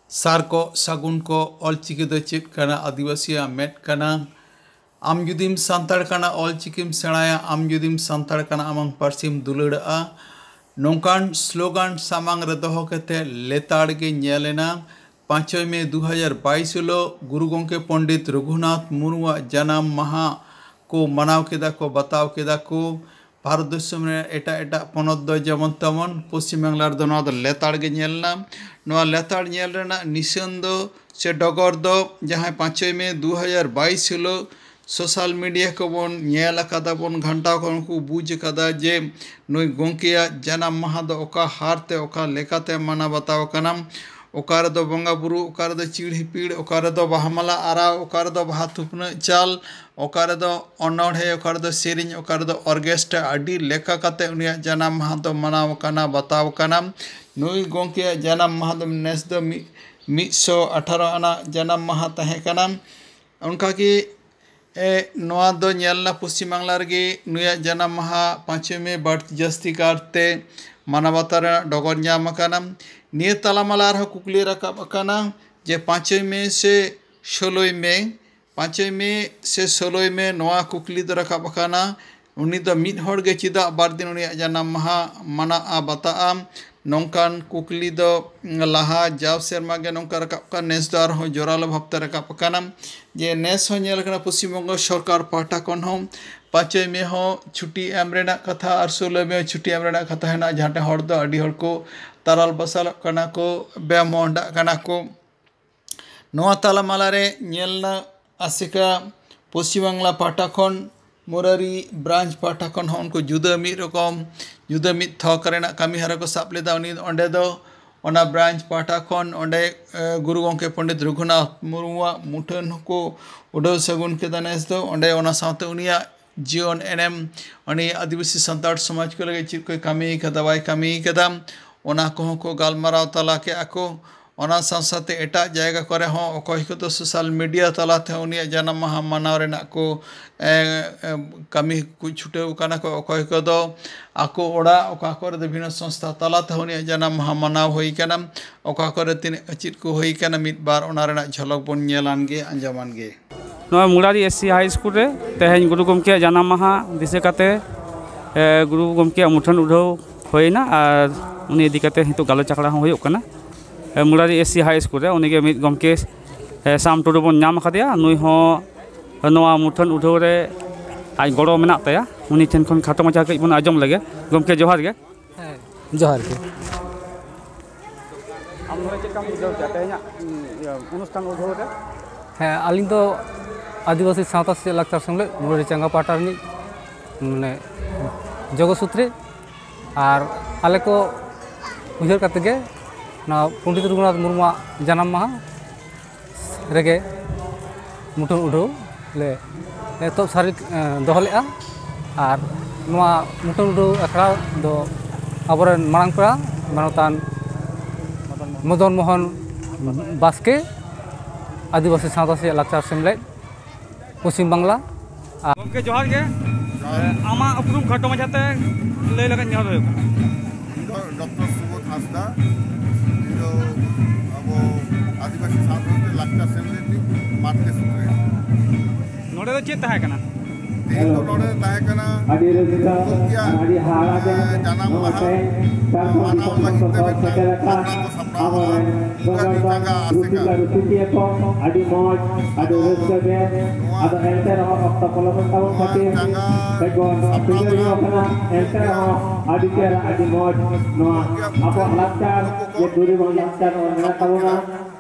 ᱥᱟᱨ ᱠᱚ ᱥᱟᱹᱜᱩᱱ ᱠᱚ, ᱚᱞᱪᱤᱠᱤ ᱫᱚ ᱪᱮᱫ ᱠᱟᱱᱟ, ᱟᱹᱫᱤᱵᱟᱹᱥᱤᱭᱟᱜ ᱢᱮᱫ ᱠᱟᱱᱟ, ᱟᱢ ᱡᱩᱫᱤᱢ ᱥᱟᱱᱛᱟᱲ ᱠᱟᱱᱟ, ᱚᱞᱪᱤᱠᱤᱢ ᱥᱮᱬᱟᱭᱟ, ᱟᱢ ᱡᱩᱫᱤᱢ ᱥᱟᱱᱛᱟᱲ ᱠᱟᱱᱟ, ᱟᱢᱟᱝ ᱯᱟᱹᱨᱥᱤᱢ ᱫᱩᱞᱟᱹᱲᱟᱜᱼᱟ᱾ ᱱᱚᱝᱠᱟᱱ ᱥᱞᱳᱜᱟᱱ ᱥᱟᱢᱟᱝ ᱨᱮ ᱫᱚᱦᱚ ᱠᱟᱛᱮ ᱞᱮᱛᱟᱲ ᱜᱮ ᱧᱮᱞ ᱮᱱᱟ ᱯᱟᱸᱪᱚᱭ ᱢᱮ ᱫᱩ ᱦᱟᱡᱟᱨ ᱵᱟᱭᱤᱥ ᱦᱤᱞᱳᱜ ᱜᱩᱨᱩ ᱜᱚᱢᱠᱮ ᱯᱚᱱᱰᱤᱛ ᱨᱚᱜᱷᱩᱱᱟᱛᱷ ᱢᱩᱨᱢᱩᱣᱟᱜ ᱡᱟᱱᱟᱢ ᱢᱟᱦᱟ ᱠᱚ ᱢᱟᱱᱟᱣ ᱠᱮᱫᱟ ᱠᱚ, ᱵᱟᱛᱟᱣ ᱠᱮᱫᱟ ᱠᱚ᱾ ᱵᱷᱟᱨᱚᱛ ᱫᱤᱥᱚᱢ ᱨᱮ ᱮᱴᱟᱜ ᱮᱴᱟᱜ ᱯᱚᱱᱚᱛ ᱫᱚ ᱡᱮᱢᱚᱱ ᱛᱮᱢᱚᱱ, ᱯᱚᱥᱪᱤᱢ ᱵᱟᱝᱞᱟ ᱨᱮᱫᱚ ᱱᱚᱣᱟ ᱫᱚ ᱞᱮᱛᱟᱲ ᱜᱮ ᱧᱮᱞ ᱮᱱᱟ᱾ ᱱᱚᱣᱟ ᱞᱮᱛᱟᱲ ᱧᱮᱞ ᱨᱮᱱᱟᱜ ᱱᱤᱥᱟᱹᱱ ᱫᱚ ᱥᱮ ᱰᱚᱜᱚᱨ ᱫᱚ ᱡᱟᱦᱟᱸᱭ ᱯᱟᱸᱪᱚᱭ ᱢᱮ ᱫᱩ ᱦᱟᱡᱟᱨ ᱵᱟᱭᱤᱥ ᱦᱤᱞᱳᱜ ᱥᱳᱥᱟᱞ ᱢᱤᱰᱤᱭᱟ ᱠᱚᱵᱚᱱ ᱧᱮᱞ ᱟᱠᱟᱫᱟ ᱵᱚᱱ, ᱜᱷᱟᱱᱴᱟ ᱠᱚ ᱩᱱᱠᱩ ᱵᱩᱡᱽ ᱟᱠᱟᱫᱟ ᱡᱮ ᱱᱩᱭ ᱜᱚᱢᱠᱮᱭᱟᱜ ᱡᱟᱱᱟᱢ ᱢᱟᱦᱟ ᱫᱚ ᱚᱠᱟ ᱦᱟᱨ ᱛᱮ ᱚᱠᱟ ᱞᱮᱠᱟᱛᱮ ᱢᱟᱱᱟᱣ ᱵᱟᱛᱟᱣ ᱠᱟᱱᱟ, ᱚᱠᱟ ᱨᱮᱫᱚ ᱵᱚᱸᱜᱟ ᱵᱩᱨᱩ, ᱚᱠᱟ ᱨᱮᱫᱚ ᱪᱤᱲ ᱦᱤᱯᱤᱲ, ᱚᱠᱟ ᱨᱮᱫᱚ ᱵᱟᱦᱟ ᱢᱟᱞᱟ ᱟᱨᱟᱣ, ᱚᱠᱟ ᱨᱮᱫᱚ ᱵᱟᱦᱟ ᱛᱷᱩᱯᱱᱟᱹᱜ ᱪᱟᱞ, ᱚᱠᱟ ᱨᱮᱫᱚ ᱚᱱᱚᱬᱦᱮ, ᱚᱠᱟ ᱨᱮᱫᱚ ᱥᱮᱨᱮᱧ, ᱚᱠᱟ ᱨᱮᱫᱚ ᱚᱨᱜᱮᱥᱴᱨᱟ, ᱟᱹᱰᱤ ᱞᱮᱠᱟ ᱠᱟᱛᱮ ᱩᱱᱤᱭᱟᱜ ᱡᱟᱱᱟᱢ ᱢᱟᱦᱟ ᱫᱚ ᱢᱟᱱᱟᱣ ᱠᱟᱱᱟ, ᱵᱟᱛᱟᱣ ᱠᱟᱱᱟ᱾ ᱱᱩᱭ ᱜᱚᱢᱠᱮᱭᱟᱜ ᱡᱟᱱᱟᱢ ᱢᱟᱦᱟ ᱫᱚ ᱱᱮᱥ ᱫᱚ ᱢᱤᱫ, ᱢᱤᱫ ᱥᱚ ᱟᱴᱷᱟᱨᱚ ᱟᱱᱟᱜ ᱡᱟᱱᱟᱢ ᱢᱟᱦᱟ ᱛᱟᱦᱮᱸ ᱠᱟᱱᱟ᱾ ᱚᱱᱠᱟᱜᱮ, ᱮ, ᱱᱚᱣᱟ ᱫᱚ ᱧᱮᱞ ᱮᱱᱟ ᱯᱚᱥᱪᱤᱢ ᱵᱟᱝᱞᱟ ᱨᱮᱜᱮ ᱱᱩᱭᱟᱜ ᱡᱟᱱᱟᱢ ᱢᱟᱦᱟ ᱯᱟᱸᱪᱚᱭ ᱢᱮ ᱵᱟᱹᱲᱛᱤ ᱡᱟᱹᱥᱛᱤ ᱠᱟᱨᱛᱮ ᱢᱟᱱᱟᱣ ᱵᱟᱛᱟᱣ ᱨᱮᱱᱟᱜ ᱰᱚᱜᱚᱨ ᱧᱟᱢ ᱟᱠᱟᱱᱟ᱾ ᱱᱤᱭᱟᱹ ᱛᱟᱞᱟᱢᱟᱞᱟ ᱨᱮᱦᱚᱸ ᱠᱩᱠᱞᱤ ᱨᱟᱠᱟᱵ ᱟᱠᱟᱱᱟ ᱡᱮ ᱯᱟᱸᱪᱚᱭ ᱢᱮ ᱥᱮ ᱥᱳᱞᱳᱭ ᱢᱮ, ᱯᱟᱸᱪᱚᱭ ᱢᱮ ᱥᱮ ᱥᱳᱞᱳᱭ ᱢᱮ, ᱱᱚᱣᱟ ᱠᱩᱠᱞᱤ ᱫᱚ ᱨᱟᱠᱟᱵ ᱟᱠᱟᱱᱟ, ᱩᱱᱤ ᱫᱚ ᱢᱤᱫ ᱦᱚᱲ ᱜᱮ ᱪᱮᱫᱟᱜ ᱵᱟᱨ ᱫᱤᱱ ᱩᱱᱤᱭᱟᱜ ᱡᱟᱱᱟᱢ ᱢᱟᱦᱟ ᱢᱟᱱᱟᱜᱼᱟ, ᱵᱟᱛᱟᱜᱼᱟ? ᱱᱚᱝᱠᱟᱱ ᱠᱩᱠᱞᱤ ᱫᱚ ᱞᱟᱦᱟ ᱡᱟᱣ ᱥᱮᱨᱢᱟ ᱜᱮ ᱱᱚᱝᱠᱟ ᱨᱟᱠᱟᱵ ᱠᱟᱱᱟ, ᱱᱮᱥ ᱫᱚ ᱟᱨᱦᱚᱸ ᱡᱳᱨᱟᱞᱳ ᱵᱷᱟᱵᱛᱮ ᱨᱟᱠᱟᱵ ᱟᱠᱟᱱᱟ᱾ ᱡᱮ ᱱᱮᱥ ᱦᱚᱸ ᱧᱮᱞ ᱟᱠᱟᱱᱟ ᱯᱚᱥᱪᱤᱢ ᱵᱚᱝᱜᱚ ᱥᱚᱨᱠᱟᱨ ᱯᱟᱦᱴᱟ ᱠᱷᱚᱱ ᱦᱚᱸ ᱯᱟᱸᱪᱚᱭ ᱢᱮ ᱦᱚᱸ ᱪᱷᱩᱴᱤ ᱮᱢ ᱨᱮᱱᱟᱜ ᱠᱟᱛᱷᱟ ᱟᱨ ᱥᱳᱞᱳᱭ ᱢᱮ ᱦᱚᱸ ᱪᱷᱩᱴᱤ ᱮᱢ ᱨᱮᱱᱟᱜ ᱠᱟᱛᱷᱟ ᱦᱮᱱᱟᱜᱼᱟ, ᱡᱟᱦᱟᱸ ᱴᱷᱮᱱ ᱦᱚᱲ ᱫᱚ ᱟᱹᱰᱤ ᱦᱚᱲ ᱠᱚ ᱛᱟᱨᱟᱞ ᱵᱟᱥᱟᱞᱚᱜ ᱠᱟᱱᱟ ᱠᱚ, ᱵᱮᱭᱟᱢ ᱦᱚᱸ ᱦᱟᱸᱰᱟᱜ ᱠᱟᱱᱟ ᱠᱚ᱾ ᱱᱚᱣᱟ ᱛᱟᱞᱟᱢᱟᱞᱟ ᱨᱮ ᱧᱮᱞ ᱮᱱᱟ ᱟᱥᱮᱠᱟ ᱯᱚᱥᱪᱤᱢ ᱵᱟᱝᱞᱟ ᱯᱟᱦᱴᱟ ᱠᱷᱚᱱ, ᱢᱩᱨᱟᱨᱤ ᱵᱨᱟᱧᱪ ᱯᱟᱦᱴᱟ ᱠᱷᱚᱱ ᱦᱚᱸ ᱩᱱᱠᱩ ᱡᱩᱫᱟᱹ ᱢᱤᱫ ᱨᱚᱠᱚᱢ, ᱡᱩᱫᱟᱹ ᱢᱤᱫ ᱛᱷᱚᱠ ᱨᱮᱱᱟᱜ ᱠᱟᱹᱢᱤ ᱦᱚᱨᱟ ᱠᱚ ᱥᱟᱵ ᱞᱮᱫᱟ᱾ ᱩᱱᱤ ᱚᱸᱰᱮ ᱫᱚ ᱚᱱᱟ ᱵᱨᱟᱧᱪ ᱯᱟᱦᱴᱟ ᱠᱷᱚᱱ ᱚᱸᱰᱮ, ᱮ, ᱜᱩᱨᱩ ᱜᱚᱢᱠᱮ ᱯᱚᱱᱰᱤᱛ ᱨᱚᱜᱷᱩᱱᱟᱛᱷ ᱢᱩᱨᱢᱩᱣᱟᱜ ᱢᱩᱴᱷᱟᱹᱱ ᱦᱚᱸᱠᱚ ᱩᱰᱟᱹᱣ ᱥᱟᱹᱜᱩᱱ ᱠᱮᱫᱟ ᱱᱮᱥ ᱫᱚ᱾ ᱚᱸᱰᱮ ᱚᱱᱟ ᱥᱟᱶᱛᱮ ᱩᱱᱤᱭᱟᱜ ᱡᱤᱭᱚᱱ ᱮᱱᱮᱢ, ᱩᱱᱤ ᱟᱹᱫᱤᱵᱟᱹᱥᱤ ᱥᱟᱱᱛᱟᱲ ᱥᱚᱢᱟᱡᱽ ᱠᱚ ᱞᱟᱹᱜᱤᱫ ᱪᱮᱫ ᱠᱚᱭ ᱠᱟᱹᱢᱤ ᱠᱟᱫᱟ, ᱵᱟᱭ ᱠᱟᱹᱢᱤ ᱠᱟᱫᱟ, ᱚᱱᱟ ᱠᱚᱦᱚᱸ ᱠᱚ ᱜᱟᱞᱢᱟᱨᱟᱣ ᱛᱟᱞᱟ ᱠᱮᱫᱼᱟ ᱠᱚ᱾ ᱚᱱᱟ ᱥᱟᱶ ᱥᱟᱶᱛᱮ ᱮᱴᱟᱜ ᱡᱟᱭᱜᱟ ᱠᱚᱨᱮ ᱦᱚᱸ ᱚᱠᱚᱭ ᱠᱚᱫᱚ ᱥᱳᱥᱟᱞ ᱢᱤᱰᱤᱭᱟ ᱛᱟᱞᱟ ᱛᱮᱦᱚᱸ ᱩᱱᱤᱭᱟᱜ ᱡᱟᱱᱟᱢ ᱢᱟᱦᱟ ᱢᱟᱱᱟᱣ ᱨᱮᱱᱟᱜ ᱠᱚ, ᱮ, ᱮ, ᱠᱟᱹᱢᱤ ᱠᱚ ᱪᱷᱩᱴᱟᱹᱣ ᱠᱟᱱᱟ ᱠᱚ, ᱚᱠᱚᱭ ᱠᱚᱫᱚ ᱟᱠᱚ ᱚᱲᱟᱜ, ᱚᱠᱟ ᱠᱚᱨᱮ ᱫᱚ ᱵᱤᱵᱷᱤᱱᱱᱚ ᱥᱚᱝᱥᱛᱷᱟ ᱛᱟᱞᱟ ᱛᱮᱦᱚᱸ ᱩᱱᱤᱭᱟᱜ ᱡᱟᱱᱟᱢ ᱢᱟᱦᱟ ᱢᱟᱱᱟᱣ ᱦᱩᱭ ᱠᱟᱱᱟ, ᱚᱠᱟ ᱠᱚᱨᱮ ᱛᱤᱱᱟᱹᱜ ᱪᱮᱫ ᱠᱚ ᱦᱩᱭ ᱠᱟᱱᱟ, ᱢᱤᱫ ᱵᱟᱨ ᱚᱱᱟ ᱨᱮᱱᱟᱜ ᱡᱷᱚᱞᱚᱠ ᱵᱚᱱ ᱧᱮᱞᱟᱱ ᱜᱮ, ᱟᱸᱡᱚᱢᱟᱱ ᱜᱮ᱾ ᱱᱚᱣᱟ ᱢᱩᱨᱟᱨᱤ ᱮᱥ ᱥᱤ ᱦᱟᱭ ᱥᱠᱩᱞ ᱨᱮ ᱛᱮᱦᱮᱧ ᱜᱩᱨᱩ ᱜᱚᱢᱠᱮᱭᱟᱜ ᱡᱟᱱᱟᱢ ᱢᱟᱦᱟ ᱫᱤᱥᱟᱹ ᱠᱟᱛᱮ, ᱮ, ᱜᱩᱨᱩ ᱜᱚᱢᱠᱮᱭᱟᱜ ᱢᱩᱴᱷᱟᱹᱱ ᱩᱰᱷᱟᱹᱣ ᱦᱩᱭᱱᱟ ᱟᱨ ᱩᱱᱤ ᱤᱫᱤ ᱠᱟᱛᱮ ᱱᱤᱛᱚᱜ ᱜᱟᱞᱚᱪ ᱟᱠᱷᱲᱟ ᱦᱚᱸ ᱦᱩᱭᱩᱜ ᱠᱟᱱᱟ᱾ ᱮ, ᱢᱩᱨᱟᱨᱤ ᱮᱥ ᱥᱤ ᱦᱟᱭ ᱥᱠᱩᱞ ᱨᱮ ᱩᱱᱤᱜᱮ ᱢᱤᱫ ᱜᱚᱢᱠᱮ, ᱮ, ᱥᱟᱢ ᱴᱩᱰᱩ ᱵᱚᱱ ᱧᱟᱢ ᱟᱠᱟᱫᱮᱭᱟ᱾ ᱱᱩᱭ ᱦᱚᱸ ᱱᱚᱣᱟ ᱢᱩᱴᱷᱟᱹᱱ ᱩᱰᱷᱟᱹᱣ ᱨᱮ ᱟᱡ ᱜᱚᱲᱚ ᱢᱮᱱᱟᱜ ᱛᱟᱭᱟ᱾ ᱩᱱᱤ ᱴᱷᱮᱱ ᱠᱷᱚᱱ ᱠᱷᱟᱴᱚ ᱢᱟᱪᱷᱟ ᱠᱟᱹᱡ ᱵᱚᱱ ᱟᱸᱡᱚᱢ ᱞᱮᱜᱮ᱾ ᱜᱚᱢᱠᱮ, ᱡᱚᱦᱟᱨ ᱜᱮ᱾ ᱦᱮᱸ, ᱡᱚᱦᱟᱨ ᱜᱮ᱾ ᱟᱢ ᱱᱚᱰᱮ ᱪᱮᱫ ᱞᱮᱠᱟᱢ ᱵᱩᱡᱷᱟᱹᱣ ᱠᱮᱫᱟ ᱛᱮᱦᱮᱧᱟᱜ, ᱤᱭᱟᱹ, ᱚᱱᱩᱥᱴᱷᱟᱱ ᱩᱰᱷᱟᱹᱣ ᱨᱮ? ᱦᱮᱸ, ᱟᱹᱞᱤᱧ ᱫᱚ ᱟᱹᱫᱤᱵᱟᱹᱥᱤ ᱥᱟᱶᱛᱟ ᱥᱮᱪᱮᱫ ᱞᱟᱠᱪᱟᱨ ᱥᱮᱢᱞᱮᱫ ᱢᱩᱨᱟᱨᱤ ᱪᱟᱸᱜᱟ ᱯᱟᱦᱴᱟ ᱨᱤᱱᱤᱡ, ᱢᱟᱱᱮ, ᱡᱚᱜᱚ ᱥᱩᱛᱨᱮ᱾ ᱟᱨ ᱟᱞᱮ ᱠᱚ ᱩᱭᱦᱟᱹᱨ ᱠᱟᱛᱮ ᱜᱮ ᱱᱚᱣᱟ ᱯᱚᱱᱰᱤᱛ ᱨᱚᱜᱷᱩᱱᱟᱛᱷ ᱢᱩᱨᱢᱩᱣᱟᱜ ᱡᱟᱱᱟᱢ ᱢᱟᱦᱟ ᱨᱮᱜᱮ ᱢᱩᱴᱷᱟᱹᱱ ᱩᱰᱷᱟᱹᱣ ᱞᱮ ᱮᱛᱚᱦᱚᱵ ᱥᱟᱹᱨᱤ, ᱮ, ᱫᱚᱦᱚ ᱞᱮᱫᱼᱟ᱾ ᱟᱨ ᱱᱚᱣᱟ ᱢᱩᱴᱷᱟᱹᱱ ᱩᱰᱷᱟᱹᱣ ᱟᱠᱷᱲᱟ ᱫᱚ ᱟᱵᱚᱨᱮᱱ ᱢᱟᱨᱟᱝ ᱯᱮᱲᱟ ᱢᱟᱱᱚᱛᱟᱱ ᱢᱚᱫᱚᱱ ᱢᱳᱦᱚᱱ ᱵᱟᱥᱠᱮ, ᱟᱹᱫᱤᱵᱟᱹᱥᱤ ᱥᱟᱶᱛᱟ ᱥᱮᱪᱮᱫ ᱞᱟᱠᱪᱟᱨ ᱥᱮᱢᱞᱮᱫ, ᱯᱚᱥᱪᱤᱢ ᱵᱟᱝᱞᱟ᱾ ᱟᱨ ᱜᱚᱢᱠᱮ, ᱡᱚᱦᱟᱨ ᱜᱮ᱾ ᱟᱢᱟᱜ ᱩᱯᱨᱩᱢ ᱠᱷᱟᱴᱚ ᱢᱟᱪᱷᱟᱛᱮ ᱞᱟᱹᱭ ᱞᱮᱠᱷᱟᱱ ᱱᱮᱦᱚᱨ ᱦᱩᱭᱩᱜ ᱠᱟᱱᱟ᱾ ᱦᱟᱸᱥᱫᱟ, ᱤᱧ ᱫᱚ ᱟᱵᱚ ᱟᱹᱫᱤᱵᱟᱹᱥᱤ ᱥᱟᱶᱛᱟ ᱞᱟᱠᱪᱟᱨ ᱥᱮᱢᱞᱮᱫ ᱨᱤᱱᱤᱡ ᱢᱟᱨᱠᱮᱴ ᱥᱮᱠᱨᱮᱴᱟᱨᱤ᱾ ᱱᱚᱰᱮ ᱫᱚ ᱪᱮᱫ ᱛᱟᱦᱮᱸ ᱠᱟᱱᱟ? ᱛᱮᱦᱮᱧ ᱫᱚ ᱱᱚᱰᱮ ᱛᱟᱦᱮᱸ ᱠᱟᱱᱟ ᱟᱹᱰᱤ ᱨᱟᱹᱥᱠᱟᱹ ᱜᱚᱢᱠᱮᱭᱟᱜ, ᱟᱨ ᱟᱹᱰᱤ ᱦᱟᱦᱟᱲᱟ ᱜᱮ ᱮᱸ, ᱡᱟᱱᱟᱢ ᱱᱚᱣᱟ ᱢᱟᱦᱟ ᱛᱮᱦᱮᱧ ᱡᱷᱟᱲᱠᱷᱚᱸᱰ ᱢᱟᱱᱟᱣ ᱫᱤᱥᱚᱢ ᱞᱟᱹᱜᱤᱫ ᱛᱮ ᱥᱚᱦᱚᱨ ᱢᱤᱫᱴᱟᱝ ᱥᱮᱴᱮᱨ ᱟᱠᱟᱱ ᱥᱟᱯᱲᱟᱣ ᱥᱟᱯᱲᱟᱣ ᱟᱵᱚᱨᱮᱱ ᱟᱠᱟᱱᱟ᱾ ᱥᱚᱨᱫᱟᱨ ᱢᱩᱨᱟᱨᱤ ᱪᱟᱸᱜᱟ ᱨᱩᱥᱤᱠᱟ ᱟᱥᱮᱠᱟ᱾ ᱨᱩᱥᱤᱠᱤᱭᱟᱹ ᱠᱚ ᱟᱹᱰᱤ ᱢᱚᱡᱽ, ᱟᱹᱰᱤ ᱨᱟᱹᱥᱠᱟᱹ ᱜᱮ᱾ ᱟᱫᱚ ᱮᱱᱛᱮ ᱨᱮᱦᱚᱸ ᱚᱠᱛᱚ ᱯᱚᱞᱚᱢᱮᱱ ᱛᱟᱵᱚᱱ ᱠᱷᱟᱹᱛᱤᱨ ᱠᱟᱹᱡ ᱵᱚᱱ ᱥᱤᱸᱜᱟᱹᱲ ᱧᱚᱜ ᱠᱟᱱᱟ᱾ ᱮᱱᱛᱮ ᱨᱮᱦᱚᱸ ᱟᱹᱰᱤ ᱪᱮᱦᱨᱟ, ᱟᱹᱰᱤ ᱢᱚᱡᱽ ᱱᱚᱣᱟ ᱟᱵᱚᱣᱟᱜ ᱞᱟᱠᱪᱟᱨ, ᱡᱮ ᱫᱩᱨᱤᱵᱟᱱ ᱞᱟᱠᱪᱟᱨ ᱢᱮᱱᱟᱜ ᱛᱟᱵᱚᱱᱟ,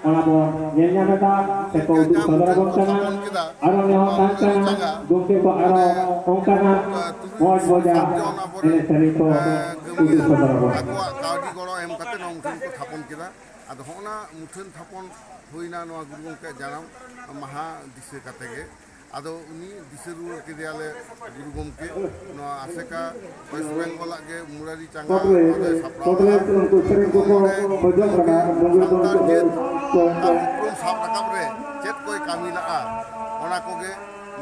ᱚᱱᱟ ᱵᱚᱱ ᱧᱮᱞ ᱧᱟᱢ ᱮᱫᱟ ᱥᱮᱠᱚ ᱩᱫᱩᱜ ᱥᱚᱫᱚᱨ ᱟᱵᱚᱱ ᱠᱟᱱᱟ᱾ ᱟᱨᱚ ᱱᱮᱦᱚᱨ ᱛᱟᱦᱮᱱ ᱠᱟᱱᱟ, ᱜᱚᱢᱠᱮ ᱠᱚ ᱟᱨᱚ ᱚᱱᱠᱟᱱᱟᱜ ᱢᱚᱡᱽ ᱢᱚᱡᱟ ᱮᱱᱮᱡ ᱥᱮᱨᱮᱧ ᱠᱚ ᱩᱫᱩᱜ ᱥᱚᱫᱚᱨ ᱟᱵᱚᱱ ᱠᱟᱱᱟ᱾ ᱟᱠᱚᱣᱟᱜ ᱠᱟᱹᱣᱰᱤ ᱜᱚᱲᱚ ᱮᱢ ᱠᱟᱛᱮ ᱱᱚᱣᱟ ᱢᱩᱴᱷᱟᱹᱱ ᱠᱚ ᱛᱷᱟᱯᱚᱱ ᱠᱮᱫᱟ᱾ ᱟᱫᱚ ᱦᱚᱸᱜᱼᱚ ᱱᱟ ᱢᱩᱴᱷᱟᱹᱱ ᱛᱷᱟᱯᱚᱱ ᱦᱩᱭᱱᱟ ᱱᱚᱣᱟ ᱜᱩᱨᱩ ᱜᱚᱢᱠᱮᱭᱟᱜ ᱡᱟᱱᱟᱢ ᱢᱟᱦᱟ ᱫᱤᱥᱟᱹ ᱠᱟᱛᱮ ᱜᱮ᱾ ᱟᱫᱚ ᱩᱱᱤ ᱫᱤᱥᱟᱹ ᱨᱩᱣᱟᱹᱲ ᱠᱮᱫᱮᱭᱟᱞᱮ ᱜᱩᱨᱩ ᱜᱚᱢᱠᱮ᱾ ᱱᱚᱣᱟ ᱟᱥᱮᱠᱟ ᱣᱮᱥᱴ ᱵᱮᱝᱜᱚᱞᱟᱜ ᱜᱮ ᱢᱩᱨᱟᱨᱤ ᱪᱟᱸᱜᱟ ᱛᱟᱯᱚᱨᱮ, ᱱᱚᱰᱮ ᱥᱟᱯᱲᱟᱣ ᱛᱟᱯᱚᱨᱮ ᱞᱮᱫᱟ᱾ ᱩᱱᱠᱩ ᱥᱮᱨᱮᱧ ᱠᱚᱠᱚ ᱱᱚᱰᱮ ᱠᱷᱚᱡᱚᱜ ᱠᱟᱱᱟ, ᱵᱚᱸᱜᱟ ᱫᱚ ᱥᱟᱱᱛᱟᱲ ᱱᱤᱛᱚᱜ ᱡᱟᱹᱛ ᱫᱚ ᱟᱨ ᱩᱯᱨᱩᱢ ᱥᱟᱵ ᱨᱟᱠᱟᱵ ᱨᱮ ᱪᱮᱫ ᱠᱚᱭ ᱠᱟᱹᱢᱤ ᱞᱟᱜᱼᱟ, ᱚᱱᱟ ᱠᱚᱜᱮ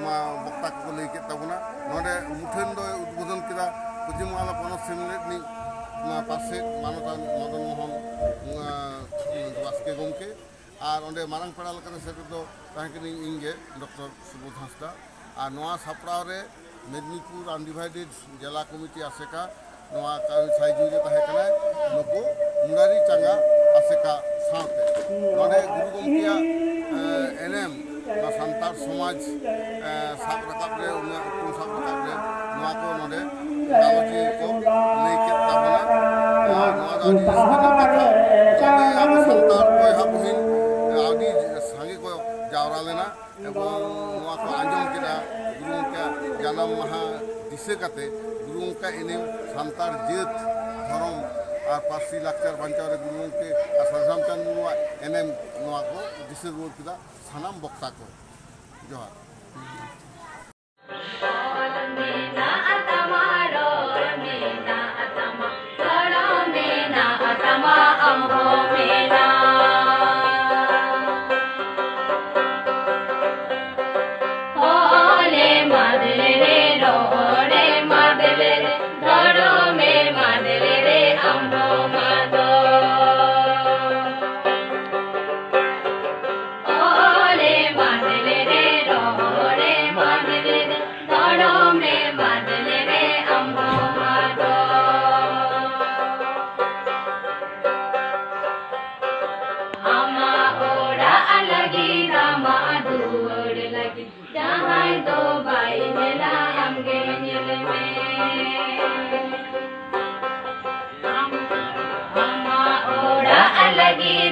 ᱢᱟ ᱵᱚᱠᱛᱟ ᱠᱚᱠᱚ ᱞᱟᱹᱭ ᱠᱮᱫ ᱛᱟᱵᱚᱱᱟ᱾ ᱱᱚᱰᱮ ᱢᱩᱴᱷᱟᱹᱱ ᱫᱚᱭ ᱩᱫᱽᱵᱳᱫᱷᱚᱱ ᱠᱮᱫᱟ ᱯᱚᱪᱷᱤᱢ ᱵᱟᱝᱞᱟ ᱯᱚᱱᱚᱛ ᱥᱮᱢᱞᱮᱫ ᱨᱤᱱᱤᱡ ᱯᱟᱨᱥᱮᱛ ᱢᱟᱱᱚᱛᱟᱱ ᱢᱚᱫᱚᱱ ᱢᱳᱦᱚᱱ, ᱩᱸ, ᱵᱟᱥᱠᱮ ᱜᱚᱢᱠᱮ᱾ ᱟᱨ ᱚᱸᱰᱮ ᱢᱟᱨᱟᱝ ᱯᱮᱲᱟ ᱞᱮᱠᱟᱛᱮ ᱥᱮᱴᱮᱨ ᱫᱚ ᱛᱟᱦᱮᱸ ᱠᱟᱹᱱᱟᱹᱧ ᱤᱧ ᱜᱮ, ᱰᱚᱠᱴᱚᱨ ᱥᱩᱵᱳᱫᱷ ᱦᱟᱸᱥᱫᱟ᱾ ᱟᱨ ᱱᱚᱣᱟ ᱥᱟᱯᱲᱟᱣ ᱨᱮ ᱢᱮᱫᱽᱱᱤᱯᱩᱨ ᱟᱱᱰᱤᱵᱷᱟᱭᱰᱮᱰ ᱡᱮᱞᱟ ᱠᱚᱢᱤᱴᱤ ᱟᱥᱮᱠᱟ ᱱᱚᱣᱟ ᱠᱟᱹᱢᱤ ᱥᱟᱭᱡᱩ ᱨᱮ ᱛᱟᱦᱮᱸ ᱠᱟᱱᱟᱭ ᱱᱩᱠᱩ ᱢᱩᱨᱟᱨᱤ ᱪᱟᱸᱜᱟ ᱟᱥᱮᱠᱟ ᱥᱟᱶᱛᱮ᱾ ᱱᱚᱰᱮ ᱜᱩᱨᱩ ᱜᱚᱢᱠᱮᱭᱟᱜ, ᱮ, ᱮᱱᱮᱢ ᱱᱚᱣᱟ ᱥᱟᱱᱛᱟᱲ ᱥᱚᱢᱟᱡᱽ, ᱮ, ᱥᱟᱵ ᱨᱟᱠᱟᱵ ᱨᱮ, ᱩᱱᱤᱭᱟᱜ ᱩᱯᱨᱩᱢ ᱥᱟᱵ ᱨᱟᱠᱟᱵ ᱨᱮ ᱱᱚᱣᱟ ᱠᱚ ᱱᱚᱰᱮ ᱜᱟᱞᱚᱪᱤᱭᱟᱹ ᱠᱚ ᱞᱟᱹᱭ ᱠᱮᱫ ᱛᱟᱵᱚᱱᱟ᱾ ᱟᱨ ᱱᱚᱣᱟ ᱫᱚ ᱟᱹᱰᱤ ᱨᱟᱹᱥᱠᱟᱹ ᱨᱮᱱᱟᱜ ᱠᱟᱛᱷᱟ᱾ ᱱᱚᱰᱮ ᱟᱵᱚ ᱥᱟᱱᱛᱟᱲ ᱵᱚᱭᱦᱟ ᱵᱩᱦᱤᱱ ᱟᱹᱰᱤ ᱥᱟᱸᱜᱮ ᱠᱚ ᱡᱟᱣᱨᱟ ᱞᱮᱱᱟ᱾ ᱮᱵᱚᱝ ᱱᱚᱣᱟ ᱠᱚ ᱟᱸᱡᱚᱢ ᱠᱮᱫᱟ, ᱜᱩᱨᱩ ᱜᱚᱢᱠᱮᱭᱟᱜ ᱡᱟᱱᱟᱢ ᱢᱟᱦᱟ ᱫᱤᱥᱟᱹ ᱠᱟᱛᱮ ᱜᱩᱨᱩ ᱜᱚᱢᱠᱮᱭᱟᱜ ᱮᱱᱮᱢ, ᱥᱟᱱᱛᱟᱲ ᱡᱟᱹᱛ, ᱫᱷᱚᱨᱚᱢ ᱟᱨ ᱯᱟᱹᱨᱥᱤ ᱞᱟᱠᱪᱟᱨ ᱵᱟᱧᱪᱟᱣ ᱨᱮ ᱜᱩᱨᱩ ᱜᱚᱢᱠᱮ ᱟᱨ ᱥᱟᱫᱷᱩ ᱨᱟᱢᱪᱟᱸᱫᱽ ᱢᱩᱨᱢᱩᱣᱟᱜ ᱮᱱᱮᱢ, ᱱᱚᱣᱟ ᱠᱚ ᱫᱤᱥᱟᱹ ᱨᱩᱣᱟᱹᱲ ᱠᱮᱫᱟ ᱥᱟᱱᱟᱢ ᱵᱚᱠᱛᱟ ᱠᱚ᱾ ᱡᱚᱦᱟᱨ᱾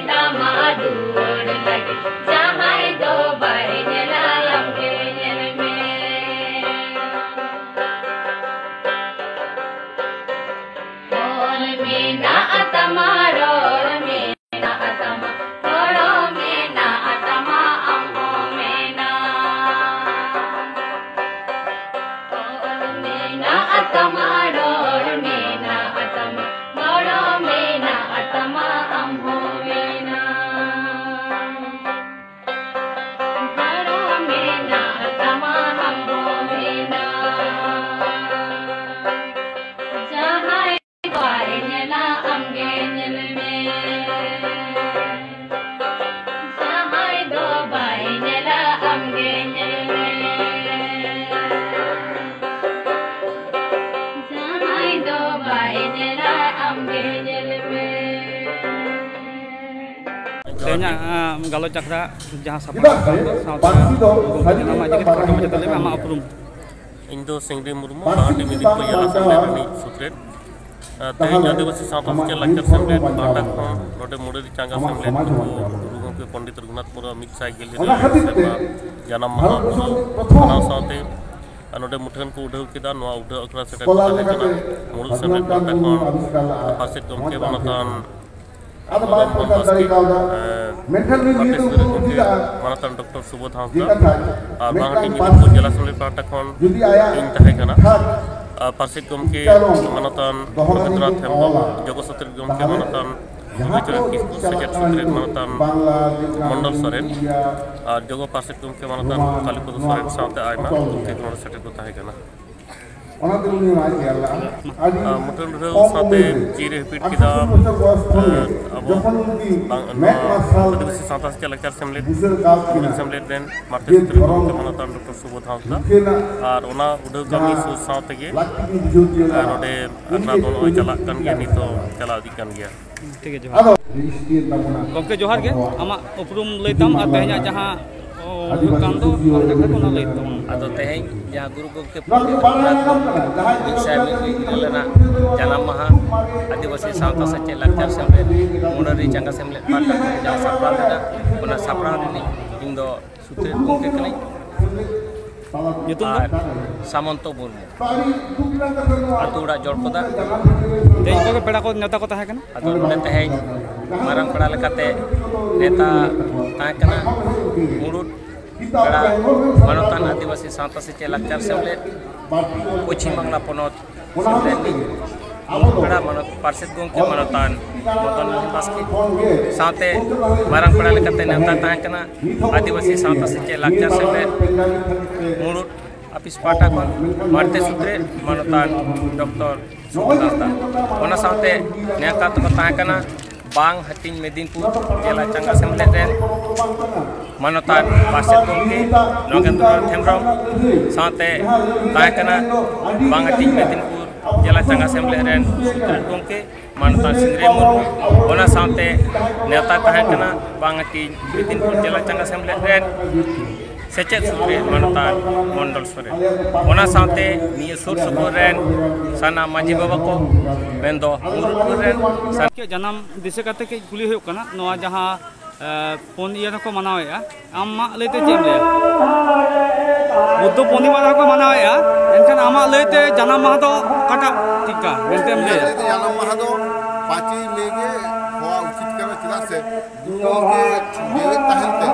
ᱫᱟᱢᱟ ᱫᱩᱣᱟᱹᱨ ᱞᱟᱹᱜᱤᱫ ᱡᱟᱦᱟᱸᱭ ᱫᱚ ᱵᱟᱭ ᱧᱮᱞᱟ ᱟᱢᱜᱮ ᱧᱮᱞ ᱢᱮ᱾ ᱚᱞ ᱢᱮᱱᱟᱜ ᱛᱟᱢᱟ, ᱨᱚᱲ ᱢᱮᱱᱟᱜ ᱛᱟᱢᱟ, ᱜᱚᱲᱚ ᱢᱮᱱᱟᱜ ᱛᱟᱢᱟ, ᱟᱢ ᱦᱚᱸ ᱢᱮᱱᱟᱜ᱾ ᱚᱞ ᱢᱮᱱᱟᱜ ᱛᱟᱢᱟ, ᱨᱚᱲ ᱢᱮᱱᱟᱜ ᱛᱟᱢᱟ, ᱜᱚᱲᱚ ᱢᱮᱱᱟᱜ ᱛᱟᱢᱟ, ᱟᱢ ᱦᱚᱸ ᱢᱮᱱᱟᱜ᱾ ᱜᱚᱲᱚ ᱢᱮᱱᱟᱜ ᱛᱟᱢᱟ, ᱟᱢ ᱦᱚᱸ ᱢᱮᱱᱟᱜ᱾ ᱡᱟᱦᱟᱸᱭ ᱵᱟᱭ ᱧᱮᱞᱟ, ᱟᱢᱜᱮ ᱧᱮᱞ ᱢᱮ᱾ ᱡᱟᱦᱟᱸᱭ ᱫᱚ ᱵᱟᱭ ᱧᱮᱞᱟ, ᱟᱢᱜᱮ ᱧᱮᱞ ᱢᱮ᱾ ᱡᱟᱦᱟᱸᱭ ᱫᱚ ᱵᱟᱭ ᱧᱮᱞᱟ, ᱟᱢᱜᱮ ᱧᱮᱞ ᱢᱮ᱾ ᱛᱮᱦᱮᱧᱟᱜ, ᱟᱸ, ᱜᱟᱞᱚᱪ ᱟᱠᱷᱲᱟ ᱡᱟᱦᱟᱸ ᱥᱟᱯᱲᱟᱣ ᱟᱠᱟᱱ ᱫᱚ ᱥᱟᱶᱛᱟ ᱜᱚᱢᱠᱮ ᱡᱟᱱᱟᱢ ᱢᱟᱹᱡᱷᱤ ᱠᱟᱛᱷᱟ ᱢᱟᱪᱮᱛ ᱞᱟᱹᱭ ᱢᱮ, ᱟᱢᱟᱜ ᱩᱯᱨᱩᱢ᱾ ᱤᱧ ᱫᱚ ᱥᱤᱝᱨᱤ ᱢᱩᱨᱢᱩ, ᱵᱟᱦᱟᱴᱤ ᱢᱤᱫ ᱯᱟᱹᱭᱞᱟᱹ ᱥᱮᱢᱞᱮᱫ ᱨᱤᱱᱤᱡ ᱥᱩᱛᱨᱮᱛ᱾ ᱟᱨ ᱛᱮᱦᱮᱧ ᱟᱹᱫᱤᱵᱟᱹᱥᱤ ᱥᱟᱶᱛᱟ ᱥᱮᱪᱮᱫ ᱞᱟᱠᱪᱟᱨ ᱥᱮᱢᱞᱮᱫ ᱯᱟᱦᱴᱟ ᱠᱷᱚᱱ ᱱᱚᱰᱮ ᱢᱩᱨᱟᱹᱨᱤ ᱪᱟᱸᱜᱟ ᱥᱮᱢᱞᱮᱫ ᱱᱩᱠᱩ ᱜᱩᱨᱩ ᱜᱚᱢᱠᱮ ᱯᱚᱱᱰᱤᱛ ᱨᱚᱜᱷᱩᱱᱟᱛᱷ ᱢᱩᱨᱢᱩ ᱢᱤᱫ ᱥᱟᱭ ᱜᱮᱞ ᱤᱨᱟᱹᱞ ᱥᱮᱨᱢᱟ ᱡᱟᱱᱟᱢ ᱢᱟᱦᱟ ᱢᱟᱱᱟᱣ ᱥᱟᱶᱛᱮ ᱟᱨ ᱱᱚᱰᱮ ᱢᱩᱴᱷᱟᱹᱱ ᱠᱚ ᱩᱰᱷᱟᱹᱣ ᱠᱮᱫᱟ᱾ ᱱᱚᱣᱟ ᱩᱰᱷᱟᱹᱣ ᱟᱠᱷᱲᱟ ᱥᱮᱴᱮᱨ ᱠᱚ ᱛᱟᱦᱮᱸ ᱠᱟᱱᱟ ᱢᱩᱬᱩᱫ ᱥᱮᱢᱞᱮᱫ ᱯᱟᱦᱴᱟ ᱠᱷᱚᱱ ᱯᱟᱨᱥᱮᱛ ᱜᱚᱢᱠᱮ ᱢᱟᱱᱚᱛᱟᱱ ᱢᱚᱫᱚᱱ ᱢᱳᱦᱚᱱ ᱵᱟᱥᱠᱮ, ᱮᱸ, ᱢᱟᱨᱛᱮ ᱥᱤᱫᱩ ᱜᱚᱢᱠᱮ ᱢᱟᱱᱚᱛᱟᱱ ᱰᱚᱠᱴᱚᱨ ᱥᱩᱵᱳᱫᱷ ᱦᱟᱸᱥᱫᱟ, ᱟᱨ ᱵᱟᱝ ᱦᱟᱹᱴᱤᱧ ᱢᱤᱫ ᱡᱮᱞᱟ ᱥᱮᱢᱞᱮᱫ ᱯᱟᱦᱴᱟ ᱠᱷᱚᱱ ᱤᱧ ᱛᱟᱦᱮᱸ ᱠᱟᱱᱟ᱾ ᱟᱨ ᱯᱟᱨᱥᱮᱛ ᱜᱚᱢᱠᱮ ᱢᱟᱱᱚᱛᱟᱱ ᱨᱚᱵᱤᱱᱫᱨᱚᱱᱟᱛᱷ ᱦᱮᱢᱵᱨᱚᱢ, ᱡᱚᱜᱚ ᱥᱚᱛᱨᱤᱛ ᱜᱚᱢᱠᱮ ᱢᱟᱱᱚᱛᱟᱱ ᱵᱤᱪᱟᱹᱨ ᱠᱤᱥᱠᱩ, ᱥᱮᱪᱮᱫ ᱥᱚᱛᱨᱤᱛ ᱢᱟᱱᱚᱛᱟᱱ ᱢᱚᱱᱰᱚᱞ ᱥᱚᱨᱮᱱ, ᱟᱨ ᱡᱚᱜᱚ ᱯᱟᱨᱥᱮᱛ ᱜᱚᱢᱠᱮ ᱢᱟᱱᱚᱛᱟᱱ ᱠᱟᱞᱤᱯᱚᱫᱚ ᱥᱚᱨᱮᱱ ᱥᱟᱶᱛᱮ ᱟᱭᱢᱟ ᱜᱚᱢᱠᱮ ᱠᱚ ᱱᱚᱰᱮ ᱥᱮᱴᱮᱨ ᱠᱚ ᱛᱟᱦᱮᱸ ᱠᱟᱱᱟ᱾ ᱚᱱᱟ ᱛᱮᱜᱮ ᱩᱱᱤ ᱚᱱᱟ ᱪᱮᱭᱟᱨ ᱞᱮᱫᱼᱟ᱾ ᱟᱹᱰᱤ ᱟᱨ ᱢᱩᱴᱷᱟᱹᱱ ᱩᱰᱷᱟᱹᱣ ᱠᱚᱢ ᱥᱟᱶᱛᱮ ᱩᱢᱮᱨ ᱨᱮ, ᱪᱤᱨ ᱮ ᱦᱤᱯᱤᱲ ᱠᱮᱫᱟ, ᱟᱴᱷᱟᱨᱚ ᱵᱚᱪᱷᱚᱨ ᱵᱚᱭᱚᱥ ᱠᱷᱚᱱ ᱜᱮ, ᱟᱨ ᱟᱵᱚ ᱡᱚᱠᱷᱚᱱ ᱩᱱᱤ ᱵᱟᱝ, ᱢᱮᱫ ᱱᱚᱣᱟ ᱢᱟᱨᱥᱟᱞ ᱟᱹᱫᱤᱵᱟᱹᱥᱤ ᱥᱟᱶᱛᱟ ᱥᱮᱪᱮᱫ ᱞᱟᱠᱪᱟᱨ ᱥᱮᱢᱞᱮᱫ, ᱵᱩᱡᱷᱟᱹᱣ ᱠᱟᱫ ᱢᱩᱬᱩᱫ ᱠᱤᱱᱟ, ᱥᱮᱢᱞᱮᱫ ᱨᱮᱱ ᱢᱟᱨᱛᱮ ᱡᱮ ᱥᱩᱛᱨᱮᱛ ᱫᱷᱚᱨᱚᱢ ᱜᱚᱢᱠᱮ ᱢᱟᱱᱚᱛᱟᱱ ᱰᱚᱠᱴᱚᱨ ᱥᱩᱵᱳᱫᱷ ᱦᱟᱸᱥᱫᱟ᱾ ᱨᱩᱠᱷᱤᱭᱟᱹ ᱨᱮᱱᱟᱜ ᱟᱨ ᱚᱱᱟ ᱩᱰᱷᱟᱹᱣ ᱠᱟᱹᱢᱤ ᱡᱟᱦᱟᱸ ᱥᱩᱨ ᱥᱟᱶ ᱛᱮᱜᱮ, ᱞᱟᱹᱠᱛᱤ ᱵᱤᱱ ᱵᱩᱡᱷᱟᱹᱣ ᱠᱮᱫᱟ, ᱟᱨ ᱱᱚᱰᱮ ᱩᱱᱤ ᱟᱠᱷᱲᱟ ᱜᱮ ᱫᱚ ᱱᱚᱜᱼᱚᱭ ᱯᱩᱭᱞᱩ ᱪᱟᱞᱟᱜ ᱠᱟᱱ ᱜᱮᱭᱟ, ᱱᱤᱛ ᱦᱚᱸ ᱪᱟᱞᱟᱣ ᱤᱫᱤᱜ ᱠᱟᱱ ᱜᱮᱭᱟ᱾ ᱴᱷᱤᱠ ᱜᱮᱭᱟ, ᱡᱚᱦᱟᱨ᱾ ᱟᱫᱚ ᱨᱮᱡᱤᱥᱴᱨᱤᱭᱮᱱ ᱛᱟᱵᱚᱱᱟ ᱜᱚᱢᱠᱮ, ᱡᱚᱦᱟᱨ ᱜᱮ᱾ ᱟᱵᱚᱣᱟᱜ ᱟᱢᱟᱜ ᱩᱯᱨᱩᱢ ᱞᱟᱹᱭ ᱛᱟᱢ ᱟᱨ ᱛᱮᱦᱮᱧᱟᱜ ᱡᱟᱦᱟᱸ ᱦᱩᱭᱩᱜ ᱠᱟᱱ ᱫᱚ, ᱚᱱᱟ ᱠᱟᱛᱷᱟ ᱠᱚ ᱚᱱᱟ ᱞᱟᱹᱭ ᱛᱟᱵᱚᱱ ᱢᱮ᱾ ᱟᱫᱚ ᱛᱮᱦᱮᱧ ᱡᱟᱦᱟᱸ ᱜᱩᱨᱩ ᱜᱚᱢᱠᱮ ᱯᱚᱱᱰᱤᱛ ᱨᱚᱜᱷᱩᱱᱟᱛᱷ ᱢᱩᱨᱢᱩ ᱢᱤᱫ ᱥᱟᱭ ᱢᱤᱫ ᱤᱨᱟᱹᱞ ᱨᱮᱱᱟᱜ ᱡᱟᱱᱟᱢ ᱢᱟᱦᱟ, ᱟᱹᱫᱤᱵᱟᱹᱥᱤ ᱥᱟᱶᱛᱟ ᱥᱮᱪᱮᱫ ᱞᱟᱠᱪᱟᱨ ᱥᱮᱢᱞᱮᱫ ᱢᱩᱰᱟᱹᱨᱤ ᱪᱟᱸᱜᱟ ᱥᱮᱢᱞᱮᱫ ᱯᱟᱦᱴᱟ ᱠᱷᱚᱱ ᱡᱟᱦᱟᱸ ᱥᱟᱯᱲᱟᱣ ᱞᱮᱱᱟ, ᱚᱱᱟ ᱥᱟᱯᱲᱟᱣ ᱨᱤᱱᱤᱡ ᱤᱧ ᱫᱚ ᱥᱩᱛᱨᱮᱛ ᱜᱚᱢᱠᱮ ᱠᱟᱹᱱᱟᱹᱧ᱾ ᱧᱩᱛᱩᱢ ᱫᱚ? ᱟᱨ ᱥᱟᱢᱚᱱᱛᱚ ᱢᱩᱨᱢᱩ᱾ ᱟᱹᱛᱩ ᱚᱲᱟᱜ ᱡᱚᱲᱯᱚᱫᱟ᱾ ᱛᱮᱦᱮᱧ ᱚᱠᱚᱭ ᱠᱚ ᱯᱮᱲᱟ ᱠᱚ ᱱᱮᱣᱛᱟ ᱠᱚ ᱛᱟᱦᱮᱸ ᱠᱟᱱᱟ? ᱟᱫᱚ ᱱᱚᱰᱮ ᱛᱮᱦᱮᱧ ᱢᱟᱨᱟᱝ ᱯᱮᱲᱟ ᱞᱮᱠᱟᱛᱮ ᱱᱮᱣᱛᱟ ᱛᱟᱦᱮᱸ ᱠᱟᱱᱟ ᱢᱩᱬᱩᱫ ᱯᱮᱲᱟ ᱢᱟᱱᱚᱛᱟᱱ ᱟᱹᱫᱤᱵᱟᱹᱥᱤ ᱥᱟᱶᱛᱟ ᱥᱮᱪᱮᱫ ᱞᱟᱠᱪᱟᱨ ᱥᱮᱢᱞᱮᱫ ᱯᱚᱪᱷᱤᱢ ᱵᱟᱝᱞᱟ ᱯᱚᱱᱚᱛ ᱥᱮᱢᱞᱮᱫ ᱨᱤᱱᱤᱡ ᱢᱩᱬᱩᱫ ᱯᱮᱲᱟ ᱢᱟᱱᱚᱛ ᱯᱟᱨᱥᱮᱛ ᱜᱚᱢᱠᱮ ᱢᱟᱱᱚᱛᱟᱱ ᱢᱚᱫᱚᱱ ᱢᱳᱦᱚᱱ ᱵᱟᱥᱠᱮ, ᱥᱟᱶᱛᱮ ᱢᱟᱨᱟᱝ ᱯᱮᱲᱟ ᱞᱮᱠᱟᱛᱮ ᱱᱮᱣᱛᱟ ᱛᱟᱦᱮᱸ ᱠᱟᱱᱟ ᱟᱹᱫᱤᱵᱟᱹᱥᱤ ᱥᱟᱶᱛᱟ ᱥᱮᱪᱮᱫ ᱞᱟᱠᱪᱟᱨ ᱥᱮᱢᱞᱮᱫ ᱢᱩᱬᱩᱫ ᱟᱹᱯᱤᱥ ᱯᱟᱦᱴᱟ ᱠᱷᱚᱱ ᱢᱟᱲᱛᱮ ᱥᱩᱛᱨᱮ ᱢᱟᱱᱚᱛᱟᱱ ᱰᱚᱠᱴᱚᱨ ᱥᱩᱵᱚᱫᱷ ᱦᱟᱸᱥᱫᱟ᱾ ᱚᱱᱟ ᱥᱟᱶᱛᱮ ᱱᱮᱣᱛᱟ ᱛᱮᱠᱚ ᱛᱟᱦᱮᱸ ᱠᱟᱱᱟ ᱵᱟᱝ ᱦᱟᱹᱴᱤᱧ ᱢᱮᱫᱤᱱᱯᱩᱨ ᱡᱮᱞᱟ ᱪᱟᱸᱜᱟ ᱥᱮᱢᱞᱮᱫ ᱨᱮᱱ ᱢᱟᱱᱚᱛᱟᱱ ᱯᱟᱨᱥᱮᱛ ᱜᱚᱢᱠᱮ ᱱᱚᱜᱮᱱᱫᱨᱚᱱᱟᱛᱷ ᱦᱮᱢᱵᱨᱚᱢ, ᱥᱟᱶᱛᱮ ᱛᱟᱦᱮᱸ ᱠᱟᱱᱟ ᱵᱟᱝ ᱦᱟᱹᱴᱤᱧ ᱢᱮᱫᱤᱱᱯᱩᱨ ᱡᱮᱞᱟ ᱪᱟᱸᱜᱟ ᱥᱮᱢᱞᱮᱫ ᱨᱮᱱ ᱥᱩᱛᱨᱮᱛ ᱜᱚᱢᱠᱮ ᱢᱟᱱᱚᱛᱟᱱ ᱥᱤᱝᱨᱟᱹᱭ ᱢᱩᱨᱢᱩ, ᱚᱱᱟ ᱥᱟᱶᱛᱮ ᱱᱮᱣᱛᱟ ᱛᱟᱦᱮᱸ ᱠᱟᱱᱟ ᱵᱟᱝ ᱦᱟᱹᱴᱤᱧ ᱢᱮᱫᱤᱱᱯᱩᱨ ᱡᱮᱞᱟ ᱪᱟᱸᱜᱟ ᱥᱮᱢᱞᱮᱫ ᱨᱮᱱ ᱥᱮᱪᱮᱫ ᱥᱩᱛᱨᱮᱛ ᱢᱟᱱᱚᱛᱟᱱ ᱢᱚᱱᱰᱚᱞ ᱥᱚᱨᱮᱱ, ᱚᱱᱟ ᱥᱟᱶᱛᱮ ᱱᱤᱭᱟᱹ ᱥᱩᱨ ᱥᱩᱯᱩᱨ ᱨᱮᱱ ᱥᱟᱱᱟᱢ ᱢᱟᱹᱡᱷᱤ ᱵᱟᱵᱟ ᱠᱚ, ᱢᱮᱱᱫᱚ ᱢᱩᱨᱩᱫᱯᱩᱨ ᱨᱮᱱ ᱥᱟᱱᱟᱢ ᱡᱟᱱᱟᱢ ᱫᱤᱥᱟᱹ ᱠᱟᱛᱮ ᱠᱟᱹᱡ ᱠᱩᱞᱤ ᱦᱩᱭᱩᱜ ᱠᱟᱱᱟ, ᱱᱚᱣᱟ ᱡᱟᱦᱟᱸ, ᱮ, ᱯᱩᱱ ᱤᱭᱟᱹ ᱨᱮᱠᱚ ᱢᱟᱱᱟᱣᱮᱫᱼᱟ, ᱟᱢᱟᱜ ᱞᱟᱹᱭᱛᱮ ᱪᱮᱫ ᱮᱢ ᱞᱟᱹᱭᱟ? ᱵᱩᱫᱽᱫᱷᱚ ᱯᱩᱨᱱᱤᱢᱟ ᱨᱮᱦᱚᱸ ᱠᱚ ᱢᱟᱱᱟᱣᱮᱫᱼᱟ, ᱮᱱᱠᱷᱟᱱ ᱟᱢᱟᱜ ᱞᱟᱹᱭᱛᱮ ᱡᱟᱱᱟᱢ ᱢᱟᱦᱟ ᱫᱚ ᱚᱠᱟᱴᱟᱜ ᱴᱷᱤᱠᱟ ᱢᱮᱱᱛᱮᱢ ᱞᱟᱹᱭᱟ? ᱤᱧᱟᱹᱜ ᱞᱟᱹᱭᱛᱮ ᱡᱟᱱᱟᱢ ᱢᱟᱦᱟ ᱫᱚ ᱯᱟᱸᱪᱮᱭ ᱢᱮ ᱜᱮ ᱦᱚᱣᱟ ᱩᱪᱤᱛ ᱠᱟᱱᱟ, ᱪᱮᱫᱟᱜ ᱥᱮ ᱜᱩᱨᱩ ᱜᱚᱢᱠᱮ ᱡᱮᱣᱮᱫ ᱛᱟᱦᱮᱱ ᱛᱮ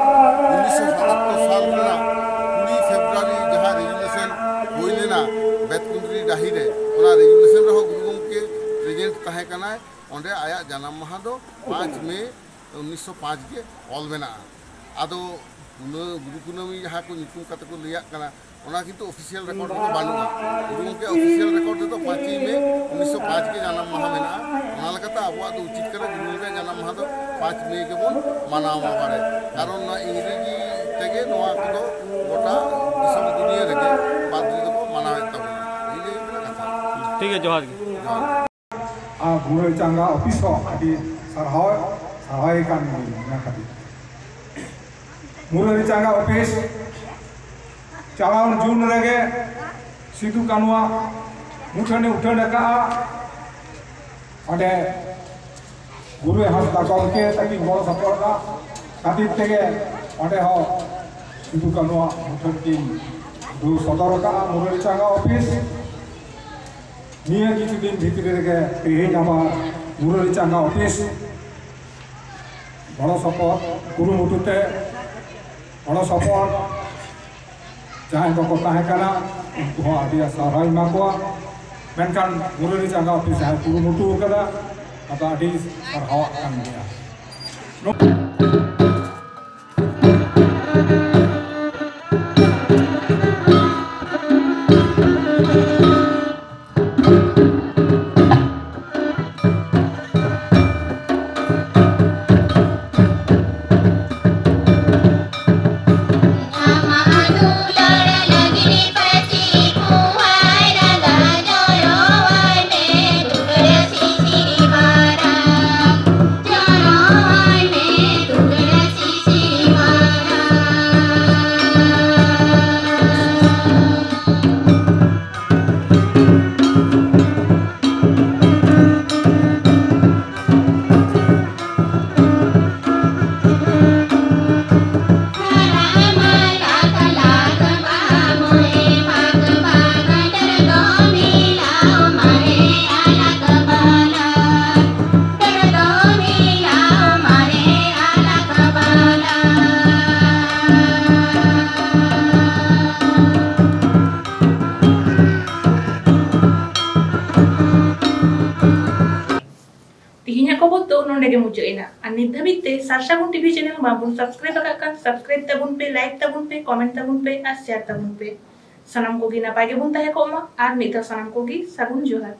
ᱩᱱᱤᱥᱥᱚ ᱥᱟᱛᱟᱛᱛᱳᱨ ᱥᱟᱞ ᱨᱮᱱᱟᱜ ᱠᱩᱲᱤ ᱯᱷᱮᱵᱽᱨᱩᱣᱟᱨᱤ ᱡᱟᱦᱟᱸ ᱨᱮᱡᱩᱞᱮᱥᱚᱱ ᱦᱩᱭ ᱞᱮᱱᱟ ᱵᱮᱛᱠᱩᱸᱫᱽᱨᱤ ᱰᱟᱹᱦᱤ ᱨᱮ, ᱚᱱᱟ ᱨᱮᱡᱩᱞᱮᱥᱚᱱ ᱨᱮᱦᱚᱸ ᱜᱩᱨᱩ ᱜᱚᱢᱠᱮ ᱯᱨᱮᱡᱮᱱᱴ ᱛᱟᱦᱮᱸ ᱠᱟᱱᱟᱭ᱾ ᱚᱸᱰᱮ ᱟᱭᱟᱜ ᱡᱟᱱᱟᱢ ᱢᱟᱦᱟ ᱫᱚ ᱯᱟᱸᱪ ᱢᱮ ᱩᱱᱤᱥᱥᱚ ᱯᱟᱸᱪ ᱜᱮ ᱚᱞ ᱢᱮᱱᱟᱜᱼᱟ᱾ ᱟᱫᱚ ᱜᱩᱨᱩ ᱠᱩᱱᱟᱹᱢᱤ ᱡᱟᱦᱟᱸ ᱠᱚ ᱧᱩᱛᱩᱢ ᱠᱟᱛᱮ ᱠᱚ ᱞᱟᱹᱭᱟᱜ ᱠᱟᱱᱟ, ᱚᱱᱟ ᱠᱤᱱᱛᱩ ᱚᱯᱷᱤᱥᱤᱭᱟᱞ ᱨᱮᱠᱚᱨᱰ ᱨᱮᱫᱚ ᱵᱟᱹᱱᱩᱜᱼᱟ᱾ ᱜᱩᱨᱩ ᱜᱚᱢᱠᱮ ᱚᱯᱷᱤᱥᱤᱭᱟᱞ ᱨᱮᱠᱚᱨᱰ ᱨᱮᱫᱚ ᱯᱟᱸᱪᱮᱭ ᱢᱮ ᱩᱱᱤᱥᱥᱚ ᱯᱟᱸᱪ ᱜᱮ ᱡᱟᱱᱟᱢ ᱢᱟᱦᱟ ᱢᱮᱱᱟᱜᱼᱟ᱾ ᱚᱱᱟ ᱞᱮᱠᱟᱛᱮ ᱟᱵᱚᱣᱟᱜ ᱫᱚ ᱩᱪᱤᱛ ᱠᱟᱱᱟ ᱜᱩᱨᱩ ᱜᱚᱢᱠᱮ ᱡᱟᱱᱟᱢ ᱢᱟᱦᱟ ᱫᱚ ᱯᱟᱸᱪ ᱢᱮ ᱜᱮᱵᱚᱱ ᱢᱟᱱᱟᱣ ᱢᱟ ᱵᱟᱲᱮ, ᱠᱟᱨᱚᱱ ᱱᱚᱣᱟ ᱤᱝᱨᱮᱡᱤ ᱛᱮᱜᱮ ᱱᱚᱣᱟ ᱠᱚᱫᱚ ᱜᱚᱴᱟ ᱫᱤᱥᱚᱢ ᱫᱩᱱᱤᱭᱟᱹ ᱨᱮᱜᱮ ᱯᱟᱫᱽᱨᱤ ᱫᱚᱠᱚ ᱢᱟᱱᱟᱣᱮᱫ ᱛᱟᱵᱚᱱᱟ᱾ ᱤᱱᱟᱹ ᱜᱮ ᱠᱟᱛᱷᱟ᱾ ᱴᱷᱤᱠ ᱜᱮᱭᱟ, ᱡᱚᱦᱟᱨ ᱜᱮ᱾ ᱡᱚᱦᱟᱨ᱾ ᱟᱨ ᱜᱩᱨᱟᱹ ᱪᱟᱸᱜᱟ ᱚᱯᱷᱤᱥ ᱦᱚᱸ ᱟᱹᱰᱤ ᱥᱟᱨᱦᱟᱣ, ᱥᱟᱨᱦᱟᱣᱮ ᱠᱟᱱ ᱜᱮᱭᱟ ᱚᱱᱟ ᱠᱷᱟᱹᱛᱤᱨ᱾ ᱢᱩᱨᱟᱹᱨᱤ ᱪᱟᱸᱜᱟ ᱚᱯᱷᱤᱥ ᱪᱟᱞᱟᱣ ᱡᱩᱱ ᱨᱮᱜᱮ ᱥᱤᱫᱩ ᱠᱟᱹᱱᱩᱣᱟᱜ ᱢᱩᱴᱷᱟᱹᱱᱮ ᱩᱴᱷᱟᱹᱱ ᱟᱠᱟᱫᱼᱟ᱾ ᱚᱸᱰᱮ ᱜᱩᱨᱩ ᱦᱟᱸᱥᱫᱟ ᱜᱚᱢᱠᱮ ᱛᱟᱹᱠᱤᱱ ᱜᱚᱲᱚ ᱥᱚᱯᱚᱦᱚᱫ ᱠᱷᱟᱹᱛᱤᱨ ᱛᱮᱜᱮ ᱚᱸᱰᱮ ᱦᱚᱸ ᱥᱤᱫᱩ ᱠᱟᱹᱱᱩᱣᱟᱜ ᱢᱩᱴᱷᱟᱹᱱ ᱠᱤᱱ ᱨᱩ ᱥᱚᱫᱚᱨ ᱟᱠᱟᱫᱼᱟ ᱢᱩᱨᱟᱹᱨᱤ ᱪᱟᱸᱜᱟ ᱚᱯᱷᱤᱥ᱾ ᱱᱤᱭᱟᱹ ᱠᱤᱪᱷᱩ ᱫᱤᱱ ᱵᱷᱤᱛᱨᱤ ᱨᱮᱜᱮ ᱛᱮᱦᱮᱧ ᱟᱵᱟᱨ ᱢᱩᱨᱟᱹᱨᱤ ᱪᱟᱸᱜᱟ ᱚᱯᱷᱤᱥ ᱜᱚᱲᱚ ᱥᱚᱯᱚᱦᱚᱫ ᱠᱩᱨᱩᱢᱩᱴᱩ ᱛᱮ ᱜᱚᱲᱚ ᱥᱚᱯᱚᱦᱚᱫ ᱡᱟᱦᱟᱸᱭ ᱠᱚᱠᱚ ᱛᱟᱦᱮᱸ ᱠᱟᱱᱟ, ᱩᱱᱠᱩ ᱦᱚᱸ ᱟᱹᱰᱤ ᱥᱟᱨᱦᱟᱣ ᱮᱢᱟ ᱠᱚᱣᱟ᱾ ᱢᱮᱱᱠᱷᱟᱱ ᱢᱩᱨᱟᱹᱨᱤ ᱪᱟᱸᱜᱟ ᱚᱯᱷᱤᱥ ᱡᱟᱦᱟᱸᱭ ᱠᱩᱨᱩᱢᱩᱴᱩ ᱟᱠᱟᱫᱟ, ᱚᱱᱟ ᱫᱚ ᱟᱹᱰᱤ ᱥᱟᱨᱦᱟᱣᱟᱜ ᱠᱟᱱ ᱜᱮᱭᱟ᱾ ᱛᱤᱦᱤᱧᱟᱜ ᱠᱷᱚᱵᱚᱨ ᱫᱚ ᱱᱚᱰᱮ ᱜᱮ ᱢᱩᱪᱟᱹᱫ ᱮᱱᱟ᱾ ᱟᱨ ᱱᱤᱛ ᱫᱷᱟᱹᱵᱤᱡ ᱛᱮ ᱥᱟᱨᱥᱟᱜᱩᱱ ᱴᱤᱵᱷᱤ ᱪᱮᱱᱮᱞ ᱵᱟᱝᱵᱚᱱ ᱥᱟᱵᱥᱠᱨᱟᱭᱤᱵ ᱟᱠᱟᱫ ᱠᱷᱟᱱ, ᱥᱟᱵᱥᱠᱨᱟᱭᱤᱵ ᱛᱟᱵᱚᱱ ᱯᱮ, ᱞᱟᱭᱤᱠ ᱛᱟᱵᱚᱱ ᱯᱮ, ᱠᱚᱢᱮᱱᱴ ᱛᱟᱵᱚᱱ ᱯᱮ ᱟᱨ ᱥᱮᱭᱟᱨ ᱛᱟᱵᱚᱱ ᱯᱮ᱾ ᱥᱟᱱᱟᱢ ᱠᱚᱜᱮ ᱱᱟᱯᱟᱭ ᱜᱮᱵᱚᱱ ᱛᱟᱦᱮᱸ ᱠᱚᱜ ᱢᱟ᱾ ᱟᱨ ᱢᱤᱫ ᱫᱷᱟᱣ ᱥᱟᱱᱟᱢ ᱠᱚᱜᱮ ᱥᱟᱹᱜᱩᱱ ᱡᱚᱦᱟᱨ᱾